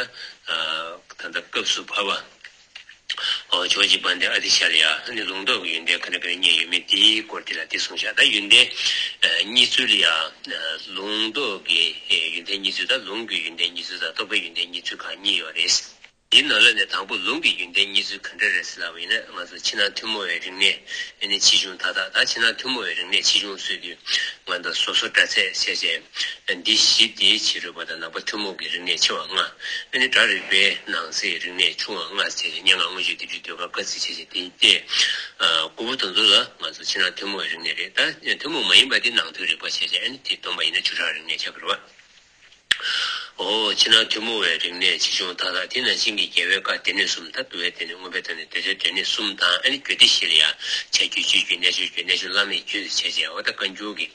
ལྟ་སྐབས་སུ་བབས་པ། ཨོ་ཇོ་བོ་རྗེ་དཔལ་ལྡན་ཨ་ཏི་ཤ་ལ་ཡང་ཨ་ནི་ལུང་རྟོགས་ཀྱི་ཡོན་ཏན་ག་འདྲ་ག་འདྲ་བརྙེས་ཡོད་མེད་དེའི་སྐོར་དེ་ལ་དེ་གསུངས་བཞག་ད་ཡོན་ཏན་ཨ་བརྙེས་ཚུལ་ལ་ཡང་ཨ་ལུང་རྟོགས་ཀྱི་ཨེ་ཡོན་ཏན་བརྙེས་ཚུལ་དང་ལུང་གི་ཡོན་ཏན་བརྙེས་ཚུལ་དང་རྟོགས་པའི་ཡོན་ཏན་བརྙེས་ཚུལ་ཁག་གཉིས་ཡོད་རེད། དེའི་ནང་ལོགས་ནས་དང་པོ་ལུང་གི་ཡོན་ཏན་བརྙེས་ཚུལ་ག་འདྲ་རེད་ཟེར་ལབ་པ་ཡིན་ན། ང་ཚོ་ཕྱི་ནང་ཐུན་མོང་བའི་རིག་གནས་ཨ་ནི་ཆེ་ཆུང་མཐའ་དག་ད་ཕྱི་ནང་ཐུན་མོང་བའི་རིག་གནས་ཆེ་ཆུང་ཟེར་དུས། ང་ཚོ་བཟོ་སྒྲ་ཚད་བྱས་བྱས། འདི་གཞི་དེའི་ཕྱི་རོལ་པ་དང་ནང་པ་ཐུན་མོང་གི་རིག་གནས་ཆེ་བ་ལྔ། ཨ་ནི་སྒྲ་རིག་པའི་ནང་གསེས་རིག་གནས་ཆུང་བ་ལྔ་བྱས་བྱས། སྙན་ངག་མངོན་བརྗོད་སྡེབ་སྒྲིག་ཟློས་གར་སྐར་རྩིས་བྱས་བྱས། དེ་སྟེ། དགུ་པོ་དེ་ཚོ་ལ་ང་ཚོ་ཕྱི་ནང་ཐུན་མོང་བའི་རིག་གནས་རེད། ད་ཐུན་མོང་མ་ཡིན་པ་དེ་ནང་དོན་རིག་པ་བྱས་བྱས། ཨ་ནི་དེ་བསྡོམས་པ་ཡིན་ན་བཅུ་ཕྲག་རིག་གནས་ཆགས་ཀྱི་རེད་བ། འོ་ཕྱི་ནང་ཐུན་མོང་བའི་རིག་གནས་ཆེ་ཆུང་མཐའ་དག་དེ་ནང་བཞིན་གྱི་རྒྱལ་བའི་བཀའ་སྡེ་སྣོད་གསུམ། ད་འདུལ་བའི་སྡེ་སྣོད། མངོན་པའི་སྡེ་སྣོད། བདེ་མཆོག་སྡེ་སྣོད་གསུམ་དང་། ཨ་ནི་རྒྱུད་སྡེ་བཞི་ལ་ཡང་ཕྱྭ་རྒྱུད་ཆོས་རྒྱུད་གནས་མཆོག་རྒྱུད་གནས་མཆོག་བླ་མེད་རྒྱུད་ཟེར་བྱས་བྱས། འོ་ད་བཀའ་འགྱུར་གྱི་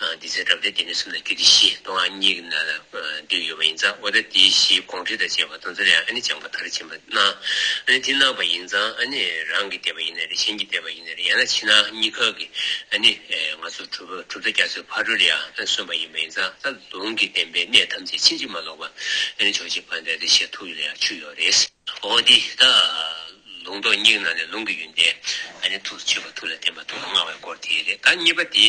སྡེ་ཚན་རབ་བརྟན་སྡེ་སྣོད་གསུམ་དང་རྒྱུད་སྡེ་བཞི་མདོ་སྔགས་གཉིས་ཀྱི་ནང་ལ་འདུས་ཡོད་པ་ཡིན་ཙང་། འོ་ད་དེ་བཞིའི་དགོངས་འགྲེལ་དང་བཅས་པ་དེ་ཚོ་ལ་ཡང་ཨ་ནི་སྦྱངས་པ་མཐར་ཕྱིན་པ་གནང་། ཨ་ནི་དེ་གནང་བ་ཡིན་ཙང་། ཨ་ནི་རང་གིས་བལྟས་པ་ཡིན་ན་རེད། གཞན་གྱིས་བལྟས་པ་ཡིན་ན་རེད། ཡང་ན་ཕྱི་ནང་གཉིས་ཀ་གིས་ཨ་ནི་ང་ཚོ་གྲུབ་གྲུབ་མཐའ་རྒྱ་མཚོའི་ཕ་རོལ་ལ་ཡང་སོན་པ་ཡིན་པ་ཡིན་ཙང་། ད་ལུང་གི་བདེན་པའི་གནད་ཐམས་ཅད་ཕྱིན་ཅི་མ་ལོག་པ་ཨ་ནི་ཇོ་བོ་རྗེ་དཔལ་ལྡན་ཨ་ཏི་ཤའི་ཐུགས་ཡུལ་ལ་ཡང་ཆུད་ཡོད་རེད། འོ་འདི་ད་ལུང་རྟོགས་གཉིས་ཀྱི་ནང་ནས་ལུང་གི་ཡོན་ཏན་ ནས་ཐུགས་སྤྱོད་པ་ཐུགས་ལ་བརྟན་པ་ཐུགས་ལ་མངའ་བའི་སྐོར་དེ་རེད། ད་གཉིས་པ་དེ་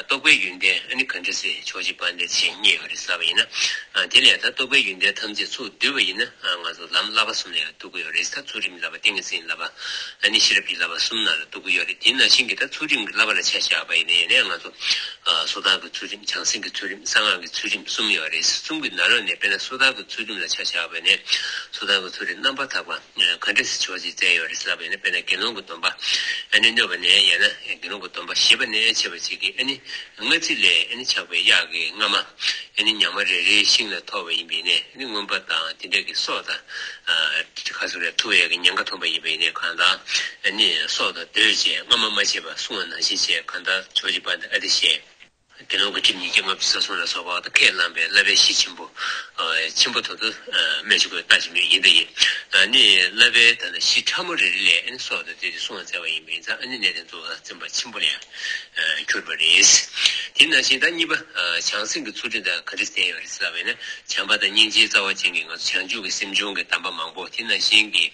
རྟོག་པའི་ཡོན་ཏན་ཨ་ནི་ག་འདྲ་སེ་ཇོ་བོ་རྗེ་དཔལ་ལྡན་ཞེས་བསྙད་ཡོད་རེད་ཟེར་བ་ཡིན་ན། དེ་ལས་ད་རྟོག་པའི་ཡོན་ཏན་ཐམས་ཅད་ཚུར་བསྡུས་པ་ཡིན་ན་ང་ཚོ་ལམ་བསླབ་པ་གསུམ་ལ་ཡང་གཏུག་གི་ཡོད་རེད། ད་ཚུལ་ཁྲིམས་བསླབ་པ་ཏིང་ངེ་འཛིན་བསླབ་པ་ཨ་ནི་ཤེས་རབ་ཀྱི་བསླབ་པ་གསུམ་ནང་ལ་གཏུག་གི་ཡོད་རེད། དེ་ནང་བཞིན་གྱི་ད་ཚུལ་ཁྲིམས་ཀྱི་བསླབ་པ་ལ་ཆ་བཞག་པ་ཡིན་ན་ཡང་ན་ང་ཚོ་སོ་ཐར་གྱི་ཚུལ་ཁྲིམས་བྱང་སེམས་ཀྱི་ཚུལ་ཁྲིམས་གསང་སྔགས་ཀྱི་ཚུལ་ཁྲིམས་གསུམ་ཡོད་རེད། གསུམ་གྱི་ནང་ལོགས་ནས་དཔེར་ན་སོ་ཐར་གྱི་ཚུལ་ཁྲིམས་ལ་ཆ་བཞག་པ་ཡིན་ན་སོ་ཐར་གྱི་ཚུལ་ཁྲིམས་རྣམ་པར་དག་པ། ག་འདྲ་སེ་ཇོ་བོ་རྗེས་མཛད་ཡོད་རེད་ཟེར་ལབ་པ་ཡིན་ན། དཔེར་ན་དགེ་སློང་གི་སྡོམ་པ་ཨ་ནི་སྨྱོས་པ་ནས་ཡང་ན་དགེ་སློང་གི་སྡོམ་པ་བཞེས་པ་ནས་བྱས་པ་ཅིག་གིས་ཨ་ནི་སྔ་ཚིག་ལས་ཨ་ནི་ཆགས་པའི་གཡག་གི་རྔ་མ་ཨ་ནི་ཉག་མ་རེ་རེའི་ཤིང་ལ་ཐོགས་པ་ཡིན་པས་ནས་ཨ་ནི་རྔོན་པ་དང་དེ་འདྲ་གི་སྲོག་དང་ཁ་སོ་རེ་ཐུ་བའི་གི་ཉེན་ཁ་ཐོན་པ་ཡིན་པས་ནས་གང་ལྟར་ཨ་ནི་སྲོག་དང་བསྡོས་བྱས་རྔ་མ་མ་བྱས་པ་བསྲུང་བ་ནང་བཞིན་བྱས་གང་ལྟར་ཇོ་བོ་རྗེ་དཔལ་ལྡན་ཨ་ཏི་ཤས། དགེ་སློང་གི་སྒྲིབ་གཉིས་ཀྱི་ལྔ་བཅུ་ས་གསུམ་ལ་སོགས་པ་དང་ཁས་བླངས་པའི་བསླབ་པའི་གཞི་ཆེན་པོ། ཆེན་པོ་དེ་ཚོ་སྨོས་ཅི་དགོས་ལྟ་ཅི་སྨོས་ཡིན་ད་ཡིན། ནི་བསླབ་པའི་ད་ནི་གཞི་ཕྲ་མོ་རེ་རེ་ལས་ནི་སྲོག་དང་བསྡོས་ཏེ་བསྲུང་བ་མཛད་པ་ཡིན་པས་ཙང་ནི་གནས་དེ་འཛུགས་པ་བཙུན་པ་ཆེན་པོ་ལ་ཡང་གྱུར་པ་རེད། དེ་ནང་བཞིན་ད་གཉིས་པ་བྱང་སེམས་ཀྱི་ཚུལ་ཁྲིམས་དང་ག་འདྲ་ལྡན་ཡོད་རེད་ཟེར་ལབ་པས་ན། བྱམས་པ་དང་སྙིང་རྗེའི་རྩ་བ་ཅན་གྱི་ང་ཚོ་བྱང་ཆུབ་ཀྱི་སེམས་བྱུང་གི་གདམས་པ་མང་པོ་དེ་ནང་བཞིན་གྱི་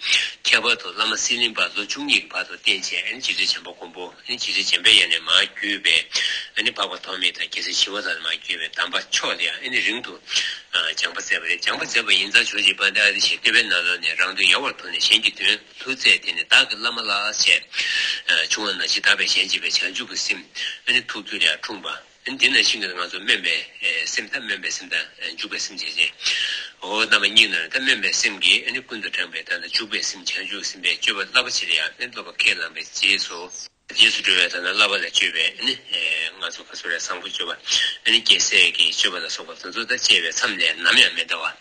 ཁྱད་པར་དུ་བླ་མ་སི་ལིང་པ་ལོ་བཅུ་གཉིས་ཀྱི་བར་དུ་བསྟེན་བྱས་ཨ་ནི་རྗེ་བཙུན་བྱམས་པ་མགོན་པོ་ཨ་ནི་རྗེ་བཙུན་བྱམས་པའི་ཡབ་ནས་མར་བརྒྱུད་པའི་ཨ་ནི་འཕགས་པ་ཐོགས་མེད་དང་རྒྱལ་སྲས་ཞི་བ་ལྷ་ནས་མར་བརྒྱུད་པའི་གདམས་པ་མཆོག་དེ་ཡང་ཨ་ནི་རིང་དུ་སྦྱངས་པ་མཛད་པ་རེད། སྦྱངས་པ་མཛད་པ་ཡིན་ཙང་ཇོ་བོ་རྗེ་དཔལ་ལྡན་ཨ་ཏི་ཤས་བསྟོད་པའི་ནང་ལོགས་ནས་རང་དོན་ཡལ་བར་དོར་ནས་གཞན་གྱི་དོན་ལྷུར་མཛད་དེ་ནི་བདག་གི་བླ་མ་ལགས་ཞེས་བྱུང་བ་ནང་བཞིན་དག་པའི་གཞན་གཅེས་པའི་བྱང་ཆུབ་ཀྱི་སེམས་ཨ་ནི་ཐུགས་རྒྱུད་ལ་འཁྲུངས་པ། འདི་ནང་བཞིན་གྱི་ང་ཚོ་སྨོན་པའི་སེམས་དང་སྨོན་པའི་སེམས་དང་འཇུག་པའི་སེམས་བྱས་རྗེས། འོ་རྣམ་པ་གཉིས་ནང་ད་སྨོན་པའི་སེམས་ཀྱིས་ཨ་ནི་ཀུན་ཏུ་དྲངས་པའི་ད་ལྟ་འཇུག་པའི་སེམས་བྱང་ཆུབ་སེམས་དཔའི་སྤྱོད་པ་བསླབ་པ་ཕྱིར་ཡང་ཨ་ནི་སློབ་པ་ཁས་བླངས་པའི་རྗེས་སུ། རྗེས་སུ་འགྲོ་བའི་ད་ལྟ་བསླབ་པ་ལ་སྤྱོད་པའི་ཨ་ནི་ང་ཚོ་ཁ་སོ་རའི་བཟང་པོ་སྤྱོད་པ་ཨ་ནི་རྒྱལ་སྲས་ཀྱི་སྤྱོད་པ་ལ་སོགས་པ་དེ་ཚོ་ད་སྤྱད་པའི་མཚམས་ལས་ནམ་ཡང་མི་འདའ་བ།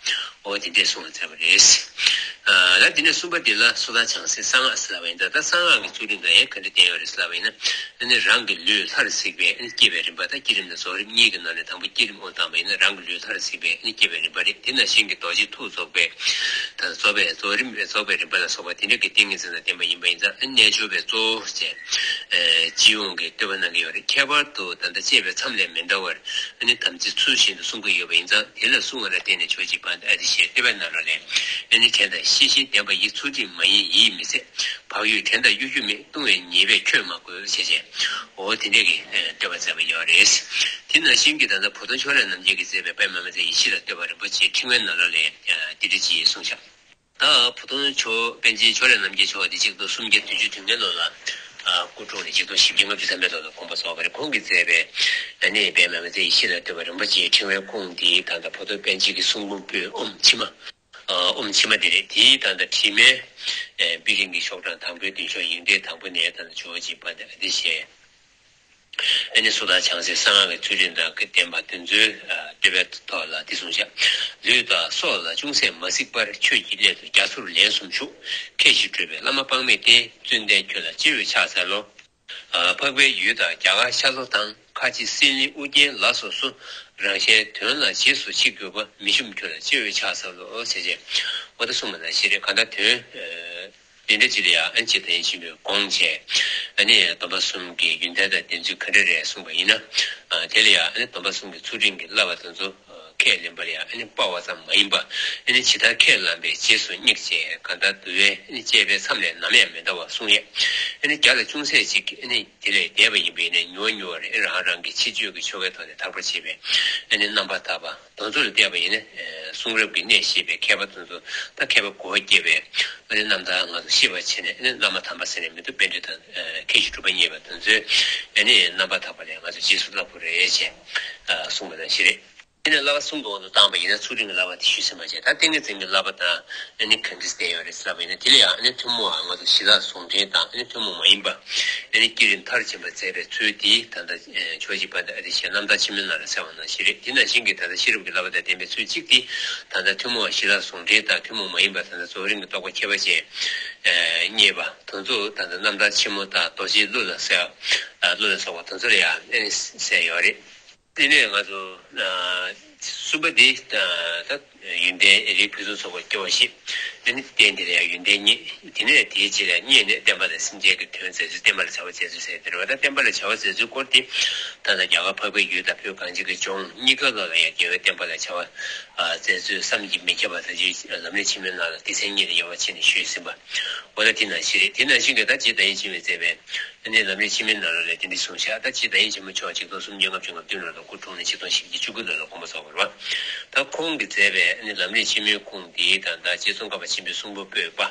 འོ་དེ་འདྲས་གསུངས་པ་མཛད་པ་རེད། ལ་དེ་ནས་གསུམ་པ་དེ་ལ་སོ་ཐར་བྱང་སེམས་གསང་སྔགས་ཟེར་ལབ་པ་ཡིན་ད། ད་གསང་སྔགས་ཀྱི་ཚུལ་ཁྲིམས་དང་ཡང་ག་འདྲ་ལྡན་ཡོད་རེད་ཟེར་ལབ་པ་ཡིན་ན། ཨ་ནི་རང་གི་ལུས་ལྷར་གཟིགས་པའི་ཨ་ནི་བསྐྱེད་པའི་རིམ་པ་དང་བསྐྱེད་རིམ་དང་རྫོགས་རིམ་གཉིས་ཀྱི་ནང་ནས་དང་པོ་བསྐྱེད་རིམ་དབུ་བཏང་བ་ཡིན་ན་རང་གི་ལུས་ལྷར་གཟིགས་པའི་ཨ་ནི་བསྐྱེད་པའི་རིམ་པ་རེད། དེ་ནང་བཞིན་གྱི་རྡོ་རྗེ་ཐུགས་རྫོགས་པའི་ད་རྫོགས་པའི་རྫོགས་རིམ་རྫོགས་པའི་རིམ་པ་ལ་སོགས་པ་དེ་འདྲ་གི་ཏིང་ངེ་འཛིན་དང་ལྡན་པ་ཡིན་པ་ཡིན་ཙང་ཨ་ནི་རྣལ་འབྱོར་པའི་གཙོ་བོ་བྱས། སྤྱི་ཡོངས་ཀྱི་བསྟོད་པ་གནང་གི་ཡོད་རེད། ཁྱད་པར་དུ་ད་ལྟ་སྤྱད་པའི་མཚམས་ལས་མི་འདའ་བར་ཨ་ནི་དམ་ཚིག་ཚུལ་བཞིན་དུ་བསྲུང་གི་ཡོད་པ་ཡིན་ཙང་དེ་ལ་བསྲུང་བ་ལ་བརྟེན་ནས་ཇོ་བོ་རྗེ་དཔལ་ལྡན་ཨ་ཏི་ཤས་བསྟོད་པའི་ནང་ལོགས་ལས་ཨ་ནི་དྲན་དང་ཤེས་བཞིན་ལྡན་པ་ཡི། ཚུལ་ཁྲིམས་མ་ཡིན་ཡིད་མི་ཚད། བག་ཡོད་དྲན་དང་གཡོ་སྒྱུ་མེད། ལྟུང་བའི་ཉེས་པས་ཁྱོད་མ་གོས་ཞེས་བྱས། འོ་དེ་འདྲས་ཀྱི་བསྟོད་པ་མཛད་པ་ཡོད་རེད། དེ་ནང་བཞིན་གྱི་ད་ལྟ་བུ་སྟོན་ཕྱོགས་རིས་རྣམ་རྒྱལ་གྱིས་མཛད་པའི་དཔལ་མར་མེ་མཛད་ཡེ་ཤེས་ལ་བསྟོད་པ་རིན་པོ་ཆེའི་ཕྲེང་བའི་ནང་ལོགས་ལས་འདི་འདྲ་ཅིག་གསུངས་བཞག་ད་བུ་སྟོན་མཆོག་པཎ་ཆེན་ཕྱོགས་རིས་རྣམ་རྒྱལ་མཆོག་འདི་ཆིག་སྟོང་སུམ་བརྒྱ་བདུན་ཅུ་དོན་ལྔའི་ལོ་ལ་སྐུ་འཁྲུངས་ནས་ཆིག་སྟོང་བཞི་བརྒྱ་ལྔ་བཅུ་ཐམ་པའི་ལོ་ལ་དགོངས་པ་རྫོགས་པ་རེད། ཁོང་གིས་མཛད་པའི་ཨ་ནི་དཔལ་མར་མེ་མཛད་ཡེ་ཤེས་ལ་བསྟོད་པ་རིན་པོ་ཆེའི་ཕྲེང་བའི་ཁུངས་འདི་ད་ལྟ་བུ་སྟོན་པཎ་ཆེན་གྱི་གསུང་འབུམ་པོད་ཨོཾ་ཕྱི་མ། ཨོཾ་ཕྱི་མ་འདི་རེད། དེའི་ད་ལྟ་བྲིས་མའི་པི་ཀིང་གི་ཤོག་གྲངས་དང་པོའི་མདུན་ཤོག་ཡིག་ཕྲེང་དང་པོ་ནས་ད་ལྟ་ཇོ་བོ་རྗེ་དཔལ་ལྡན་ཨ་ཏི་ཤས། ཨ་ནི་སོ་ཐར་བྱང་སེམས་གསང་སྔགས་ཀྱི་ཚུལ་ཁྲིམས་དང་གི་བསྟན་པ་དེ་ཚོའི་བསྟོད་པའི་ཐོག་ལ་འདི་གསུངས་བཞག་ལུས་དང་སྲོག་ལ་ཅུང་ཟད་མ་གཟིགས་པར། ཆོས་ཀྱི་སླད་དུ་རྒྱ་མཚོར་ལན་གསུམ་ཞུགས། ཁྱེད་ཞིག་སྤྲུལ་པའི་བླ་མ་དཔག་མེད་དེ། བཙུན་ལྡན་ཁྱོད་ལ་སྤྱི་བོས་ཕྱག་འཚལ་ལོ། འཕགས་པའི་ཡུལ་དང་རྒྱ་གར་ཤར་ལྷོ་དང་། ཁ་ཆེ་སྲིད་གླིང་ཨུ་རྒྱན་ལ་སོགས་སུ། རང་གཞན་དོན་ལ་རྗེས་སུ་མཆི་གྱུར་པ། མི་ཞུམ་ཁྱོད་ལ་སྤྱི་བོས་ཕྱག་འཚལ་ལོ་ཞེས་བྱས། འོ་ད་གསུངས་པ་ནང་བཞིན་རེད། གང་ལྟར་དོན། དེ་འདྲ་ཅིག་ལ་ཡང་ཨ་ནི་ཇི་ལྟར་ཡིན་ཞིང་དུ་དགོངས་བྱས། ཨ་ནི་སྡོམ་པ་གསུམ་གྱི་ཡོན་ཏན་དང་ལྡན་ཚུལ་ག་འདྲ་རེད་གསུངས་པ་ཡིན་ན། དེ་ལ་ཡང་ཨ་ནི་སྡོམ་པ་གསུམ་གྱི་ཚུལ་ཁྲིམས་ཀྱི་བསླབ་པ་དེ་ཚོ་ཁས་ལེན་པ་ལ་ཡང་ཨ་ནི་དཔའ་བ་ཙམ་མ་ཡིན་པ། ཨ་ནི་ཇི་ལྟར་ཁས་བླངས་པའི་རྗེས་སུ་སྙེག་བྱས་གང་ལྟར་འདུལ་བའི་ཨ་ནི་བཅས་པའི་མཚམས་ལས་ནམ་ཡང་མི་འདའ་བར་གསུངས་ཡས། ཨ་ནི་རྒྱ་ལ་ཅུང་ཟད་ཅིག་ཨ་ནི་དེ་ལས་འདས་པ་ཡིན་པས་ནས་མྱུར་མྱུར་རང་རང་གི་ཕྱི་བཅོས་ཀྱི་ཆོ་གའི་ཐོག་ནས་དག་པར་བྱེད་པའི་ཨ་ནི་རྣམ་པར་དག་པ། དེ་ཚོ་ལ་བལྟས་པ་ཡིན་ན། གསུང་རབ་ཀྱི་གནད་ཤེས་པའི་མཁས་པ་དེ་ཚོ་ད་མཁས་པ་གོ་བ་སྐྱེས་པའི་ཨ་ནི་རྣམ་ཐར་ང་ཚོ་ཤེས་པར་བྱས་ནས་ཨ་ནི་བླ་མ་དམ་པ་ཟེར་ནས་མི་འདུག་པཎྜི་ཏ་མཁས་ཤིང་གྲུབ་པ་བརྙེས་པ་དེ་ཚོའི་ཨ་ནི་རྣམ་པར་དག་པ་ལས་ང་ཚོ་རྗེས་སུ་བསླབ་དགོས་རེད་ཅེས་གསུངས་པ་ནང་བཞིན་རེད། དེ་ནས་བསླབ་པ་གསུམ་གྱི་དབང་དུ་བཏང་པ་ཡིན་ན་ཚུལ་ཁྲིམས་ཀྱི་བསླབ་པ་དེ་ཞུས་ཟིན་པ་བྱས། ད་ཏིང་ངེ་འཛིན་གྱི་བསླབ་པ་དང་ཨ་ནི་གང་གིས་བསྟན་ཡོད་རེད་ཟེར་བ་ཡིན་ན། དེ་ལ་ཡང་ཨ་ནི་ཐུན་མོང་བ་ང་ཚོ་ཞི་ལྷག་ཟུང་འབྲེལ་དང་ཨ་ནི་ཐུན་མོང་མ་ཡིན་པ་ཨ་ནི་བསྐྱེད་རིམ་མཐར་ཕྱིན་པ་མཛད་པའི་ཚུལ་དེ་ད་ལྟ་ཇོ་བོ་རྗེ་དཔལ་ལྡན་ཨ་ཏི་ཤའི་རྣམ་ཐར་ཆེན་མོའི་ནང་ལ་གསལ་བ་ནང་བཞིན་རེད། དེ་ནང་བཞིན་གྱི་ད་ལྟ་ཤེས་རབ་ཀྱི་བསླབ་པ་དང་ལྡན་པའི་ཚུལ་གཅིག་དེ་ད་ལྟ་ཐུན་མོང་བ་ཞི་ལྷག་ཟུང་འབྲེལ་དང་ཐུན་མོང་མ་ཡིན་པ་ད་ལྟ་རྫོགས་རིམ་གྱི་རྟོགས་པ་ཁྱད་པར་ཅན་བརྙེས་པ་དེ་ཚོ་ད་ལྟ་རྣམ་ཐར་ཆེན་མོ་དང་རྡོ་རྗེའི་གླུ་ལ་གསལ་གླུ་ལ་སོགས་པ་དེ་ཚོ་ལ་ཡང་གསལ་ཡོད་རེད། དེ་ནས་ང་ཚོ་གསུམ་པ་འདི་ད་ ཡོན་ཏན་རིགས་ཕུན་སུམ་ཚོགས་པ་སྐྱེ་བ་བཞི། ཨ་ནི་རྟེན་དེ་ལ་ཡང་ཡོན་ཏན་གཉིས། དེ་ནས་དེའི་རྗེས་ལ་རྙེད་ནས་བསྟན་པ་དང་སེམས་ཅན་གྱི་དོན་མཛད་ཚུལ། བསྟན་པ་ལ་བྱ་བ་མཛད་ཚུལ་ཟེར་དེ་རེད་བ། ད་བསྟན་པ་ལ་བྱ་བ་མཛད་ཚུལ་སྐོར་དེ་ད་ལྟ་རྒྱ་གར་འཕགས་པའི་ཡུལ་དང་བོད་གངས་ཅན་གྱི་ལྗོངས་གཉིས་ཀ་ལོ་ལ་ཡང་རྒྱལ་བའི་བསྟན་པ་ལ་བྱ་བ་མཛད་ཚུལ་བསམ་གྱིས་མི་ཁྱབ་པ་དང་། ལམ་རིམ་ཆེན་མོའི་ནང་ལ་སྡེ་ཚན་གཉིས་ལ་དབྱེ་བ་ཕྱེ་ནས་ཞུས་ཟིན་པ། འོ་ད་དེ་ནང་བཞིན་རེད། དེ་ནང་བཞིན་གྱི་ད་རྗེ་བདག་ཉིད་འཆི་མེད་མཛད་པའི་ཨ་ནི་ལམ་རིམ་ཆེན་མོའི་ནང་ལོགས་ལ་དེ་འདྲ་གསུངས་ཤག་ད་རྗེ་བདག་ཉིད་ཆེན་པོ་མཆོག་ཆིག་སྟོང་སུམ་བརྒྱ་ལྔ་བཅུ་ང་བདུན་ལོ་ལ་སྐུ་འཁྲུངས་ནས་ཆིག་སྟོང་བཞི་བརྒྱ་བཅུ་དགུ་ལོ་ལ་དགོངས་པ་རྫོགས་པ་རེད་བ། ད་ཁོང་གིས་མཛད་པའི་ཨ་ནི་ལམ་རིམ་ཆེན་མོའི་ཁུངས་འདི་དང་། ད་རྗེ་ཙོང་ཁ་པ་ཆེན་པོའི་གསུང་འབུམ་པོད་པ།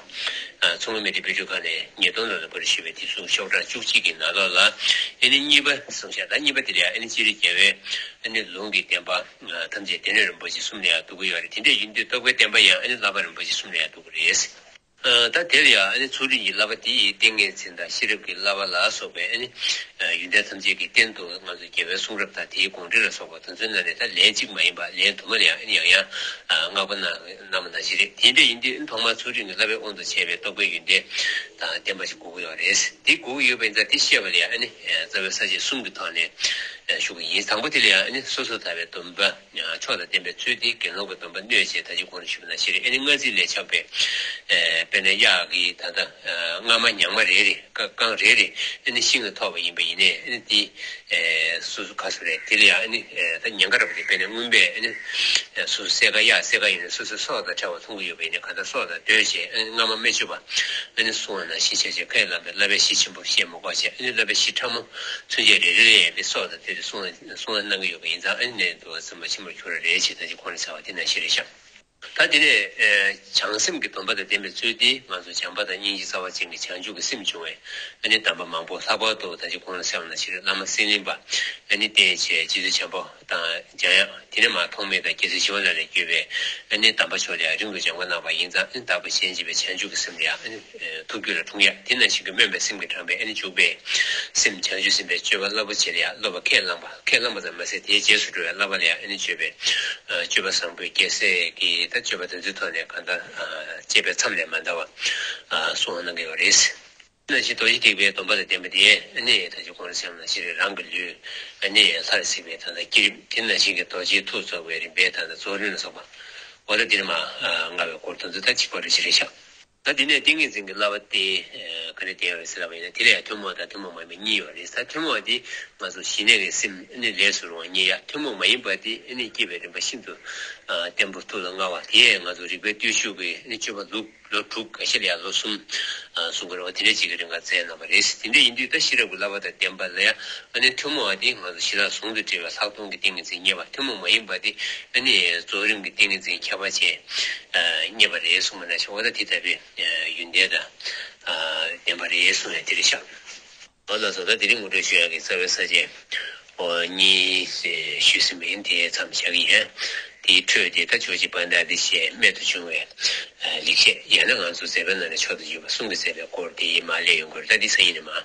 ཨ་ཙོང་ཁ་མི་ཏྲའི་དཔེ་སྐྲུན་ཁང་ནས་ཉིས་སྟོང་ལོ་ལ་པར་ཞུས་པའི་དེ་གཟུངས་ཤོག་གྲངས་བཅུ་གཅིག་གི་ནང་ལོགས་ལ་ཨ་ནི་གཉིས་པ་གསུངས་ཤག་ད་གཉིས་པ་དེ་ལ་ཡང་ཨ་ནི་སྤྱིར་རྒྱལ་བའི་ཨ་ནི་ལུང་གི་བསྟན་པ་ཐམས་ཅད་སྡེ་སྣོད་རིན་པོ་ཆེ་གསུམ་ལ་ཡང་འདུ་གི་ཡོད་རེད། དེ་འདྲ་ཡིན་དུས་རྟོགས་པའི་བསྟན་པ་ཡང་ཨ་ནི་བསླབ་པ་རིན་པོ་ཆེ་གསུམ་ལ་ཡང་འདུ་གི་རེད། ཨ་ད་དེ་ལ་ཡང་ཨ་ནི་ཚུལ་ཁྲིམས་ཀྱི་བསླབ་པ་དེ་ཡི་ཏིང་ངེ་འཛིན་དང་ཤེས་རབ་ཀྱི་བསླབ་པ་ལ་སོགས་པའི་ཨ་ནི་ཡོན་ཏན་ཐམས་ཅད་ཀྱི་རྟེན་དུ་ང་ཚོ་རྒྱལ་བའི་གསུང་རབ་དང་དེའི་དགོངས་འགྲེལ་ལ་སོགས་པ་དེ་ཚོའི་ནང་ནས་ད་ལན་གཅིག་མ་ཡིན་པ་ལན་དུ་མ་ལ་ཡང་ཨ་ནི་ཡང་ཡང་བསྔགས་པ་གནང་གནང་བ་ནང་བཞིན་རེད། དེ་འདྲ་ཡིན་དུས་ཐོག་མར་ཚུལ་ཁྲིམས་ཀྱི་བསླབ་པའི་དབང་དུ་བྱས་པའི་རྟོགས་པའི་ཡོན་ཏན་དང་ལྡན་པ་ཞིག་དགོས་ཀྱི་ཡོད་རེད། དེ་དགོས་ཀྱི་ཡོད་པ་ཡིན་ཙང་དེ་ཤེས་པ་ལ་ཡང་ཨ་ནི་རྩ་བའི་ས་བཅད་གསུམ་གྱི་ཐོག་ནས་ཞུ་གི་ཡིན། དང་པོ་དེ་ལ་ཡང་ཨ་ནི་སོ་སོར་ཐར་པའི་སྡོམ་པ། མཆོག་དང་ལྡན་པའི་ཚུལ་དེ་དགེ་སློང་གི་སྡོམ་པ་གནོད་བྱེད་ད་ཅི་གོང་དུ་ཞུས་པ་ནང་བཞིན་རེད། ཨ་ནི་སྔར་ཚིག་ལས་ཆགས་པའི་དཔེར་ན་གཡག་གི་ད་ལྟ་རྔ་མ་ཉག་མ་རེ་རེ་རྐང་རེ་རེ་ཨ་ནི་ཤིང་ལ་ཐོགས་པ་ཡིན་པ་ཡིན་ནའི་ཨ་ནི་དེ་སོ་སོ་ག་སུ་རེད། དེ་ལ་ཡང་ཨ་ནི་ད་ཉེན་ཁ་ར་བ་དེ་དཔེར་ན་རྔོན་པས་ཨ་ནི་སོ་སོ་སེར་ཀ་གཡག་སེར་ཀ་ཡིན་ནའི་སོ་སོའི་སྲོག་དང་བྲལ་བ་མཐོང་གི་ཡོད་པ་ཡིན་ནའི་གང་ལྟར་སྲོག་དང་བསྡོས་བྱས་ཨ་ནི་རྔ་མ་མི་གཅོད་པ་ཨ་ནི་སྲུང་བ་ནང་བཞིན་བྱས་བྱས་ཁས་བླངས་པའི་བསླབ་པའི་གཞི་ཆེན་པོ་བཤད་མི་དགོས་བྱས། ཨ་ནི་བསླབ་པའི་གཞི་ཕྲ་མོ་མཚོན་བྱེད་རེ་རེ་ལ་ཡང་དེ་སྲོག་དང་བསྡོས་ཏེ་སྲུང་བ་གནང་གི་ཡོད་པ་ཡིན་ཙང་ཨ་ནི་ནས་འདུལ་བ་ཟིན་པ་ཆེན་པོར་གྱུར་པ་རེད་ཅེས་ད་ཅི་གོང་ནས་ཟེར་བ་དེ་ནང་བཞིན་རེད་ཤག་ད་དེ་ནས་བྱང་སེམས་ཀྱི་སྡོམ་པ་དང་ལྡན་པའི་ཚུལ་དེ་ང་ཚོ་བྱམས་པ་དང་སྙིང་རྗེ་རྩ་བ་ཅན་གྱི་བྱང་ཆུབ་ཀྱི་སེམས་བྱུང་བའི་ཨ་ནི་དམ་པ་མང་པོ། ལྷག་པར་དུ་ད་ཅི་གོང་ལ་གསལ་བ་ནང་བཞིན་བླ་མ་སེང་བློན་པ་ཨ་ནི་བསྟེན་བྱས་རྗེ་བཙུན་བྱམས་པ་དང་འཇམ་དབྱངས། དེ་ནས་མར་ཐོགས་མེད་དང་རྒྱལ་སྲས་ཞི་བ་ལྷ་ལས་བརྒྱུད་པའི་ཨ་ནི་དམ་པ་མཆོག་ལ་ཡང་རིང་དུ་སྦྱང་བ་གནང་བ་ཡིན་ཙང་ཨ་ནི་དག་པའི་གཞན་གཅེས་པའི་བྱང་ཆུབ་ཀྱི་སེམས་ལ་ཡང་ཨ་ནི་ཐུགས་རྒྱུད་ལ་འཁྲུངས་ཡ། དེ་ནང་བཞིན་གྱི་སྨོན་པའི་སེམས་ཀྱིས་དྲངས་པའི་ཨ་ནི་འཇུག་པའི་སེམས་བྱང་ཆུབ་སེམས་དཔའི་སྤྱོད་པ་རླབས་པོ་ཆེ་ལ་ཡང་བསླབ་པ་ཁས་བླངས་པ། ཁས་བླངས་པ་ཙམ་མ་ཟད་དེའི་རྗེས་སུ་འགྲོ་བའི་བསླབ་པ་ལ་ཡང་ཨ་ནི་སྤྱོད་པའི་སྤྱོད་པ་བཟང་པོའི་རྒྱལ་སྲས་ཀྱི་ད་སྤྱོད་པ་དེ་ཚོའི་ཐོག་ནས་གང་ལྟར་སྤྱད་པའི་མཚམས་ལས་མ་འདའ་བ་གསུང་བ་གནང་གི་ཡོད་རེད། ནང་བཞིན་རྡོ་རྗེ་ཐེག་པའི་སྡོམ་པ་དང་ལྡན་པ་དེ་ཨ་ནི་ད་ཅི་གོང་ལ་གསལ་བ་ནང་བཞིན་རང་གི་ལུས་ཨ་ནི་ལྷར་གཟིགས་པའི་ད་ལྟ་བསྐྱེད་རིམ། དེ་ནང་བཞིན་གྱི་རྡོ་རྗེའི་ཐུགས་རྫོགས་པའི་རིམ་པའི་ད་ལྟ་རྫོགས་རིམ་ལ་སོགས་པ། འོ་ད་འདིར་མ་ལྔ་བའི་སྐོར་དོན་ཚོ་ད་གཅིག་པ་རེ་ཞིག་རེད་ཤག་ད་འདི་ནས་ཏིང་ངེ་འཛིན་གྱི་བསླབ་པ་དེ་ག་རེ་བསྟན་ཡོད་རེད་ཟེར་ལབ་པ་ཡིན་ན། དེ་ལ་ཡང་ཐུན་མོང་དང་ཐུན་མོང་མ་ཡིན་པ་གཉིས་ཡོད་རེད་ཟེར། ཐུན་མོང་བ་དེ་ང་ཚོ་ཞི་གནས་ཀྱི་སེམས་ཨ་ནི་ལས་སུ་རུང་བ་རྙེད་ཡ། ཐུན་མོང་མ་ཡིན་པ་དེ་ཨ་ནི་བསྐྱེད་པའི་རིམ་པ་ཤིན་ཏུ་བརྟན་པོ་ཐུགས་ལ་མངའ་བ། དེ་ཡང་ང་ཚོ་རིག་པའི་བརྟུལ་ཞུགས་ཀྱི་ཨ་ནི་སྤྱོད་པ་ལུགས་ལོ་དྲུག་འགའ་ཤས་ལ་ཡང་ལོ་གསུམ་གསུང་གི་རེད་བ། དེ་འདྲ་ཅིག་གི་རིང་ག་མཛད་གནང་བ་རེད། དེ་འདྲ་ཡིན་དུས་ད་ཤེས་རབ་ཀྱི་བསླབ་པ་དང་ལྡན་པ་ལ་ཡང་ཨ་ནི་ཐུན་མོང་བ་དེ་ང་ཚོ་ཞི་ལྷག་ཟུང་དུ་འབྲེལ་བའི་ལྷག་མཐོང་གི་ཏིང་ངེ་འཛིན་རྙེད་པ། ཐུན་མོང་མ་ཡིན་པ་དེ་ཨ་ནི་རྫོགས་རིམ་གྱི་ཏིང་ངེ་འཛིན་ཁྱད་པར་ཅན་རྙེད་པ་རེད་གསུངས་པ་ནང་བཞིན། འོ་ད་དེ་ལྟ་བུའི་ཡོན་ཏན་དང་ལྡན་པ་རེད་གསུངས་ཡ་དེ་རེད་ཤག་འོ་ལགས་སོ། ད་དེ་རིང་ངོ་སྤྲོད་ཞུ་ཡག་གི་རྩ་བའི་ས་བཅད་འོ་གཉིས་ཞུས་ཟིན་པ་ཡིན། དེ་མཚམས་བཞག་གི་ཡིན། དེའི་འཕྲོས་དེ་ད་ཇོ་བོ་རྗེ་དཔལ་ལྡན་ཨ་ཏི་ཤའི་རྨད་དུ་བྱུང་བའི་ལེགས་བཤད། ཡང་ན་ང་ཚོ་མཛད་པའི་ནང་ནས་མཆོག་ཏུ་གྱུར་པ་གསུང་གིས་མཛད་པའི་སྐོར་དེ་ཡིས་མར་སླེབས་ཡོང་གི་རེད། ད་འདི་སང་ཉིན་ནས་མར་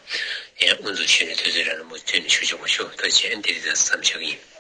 ཡང་དབུ་འཛུགས་ཞུས་ནས་དུས་ཚོད་རག་ན་མུ་མཐུད་ནས་ཞུ་ཆོག་པ་ཞུ། ཐུགས་རྗེ་ཆེ། འདི་རིང་ཙམ་བཞག་གི་ཡིན།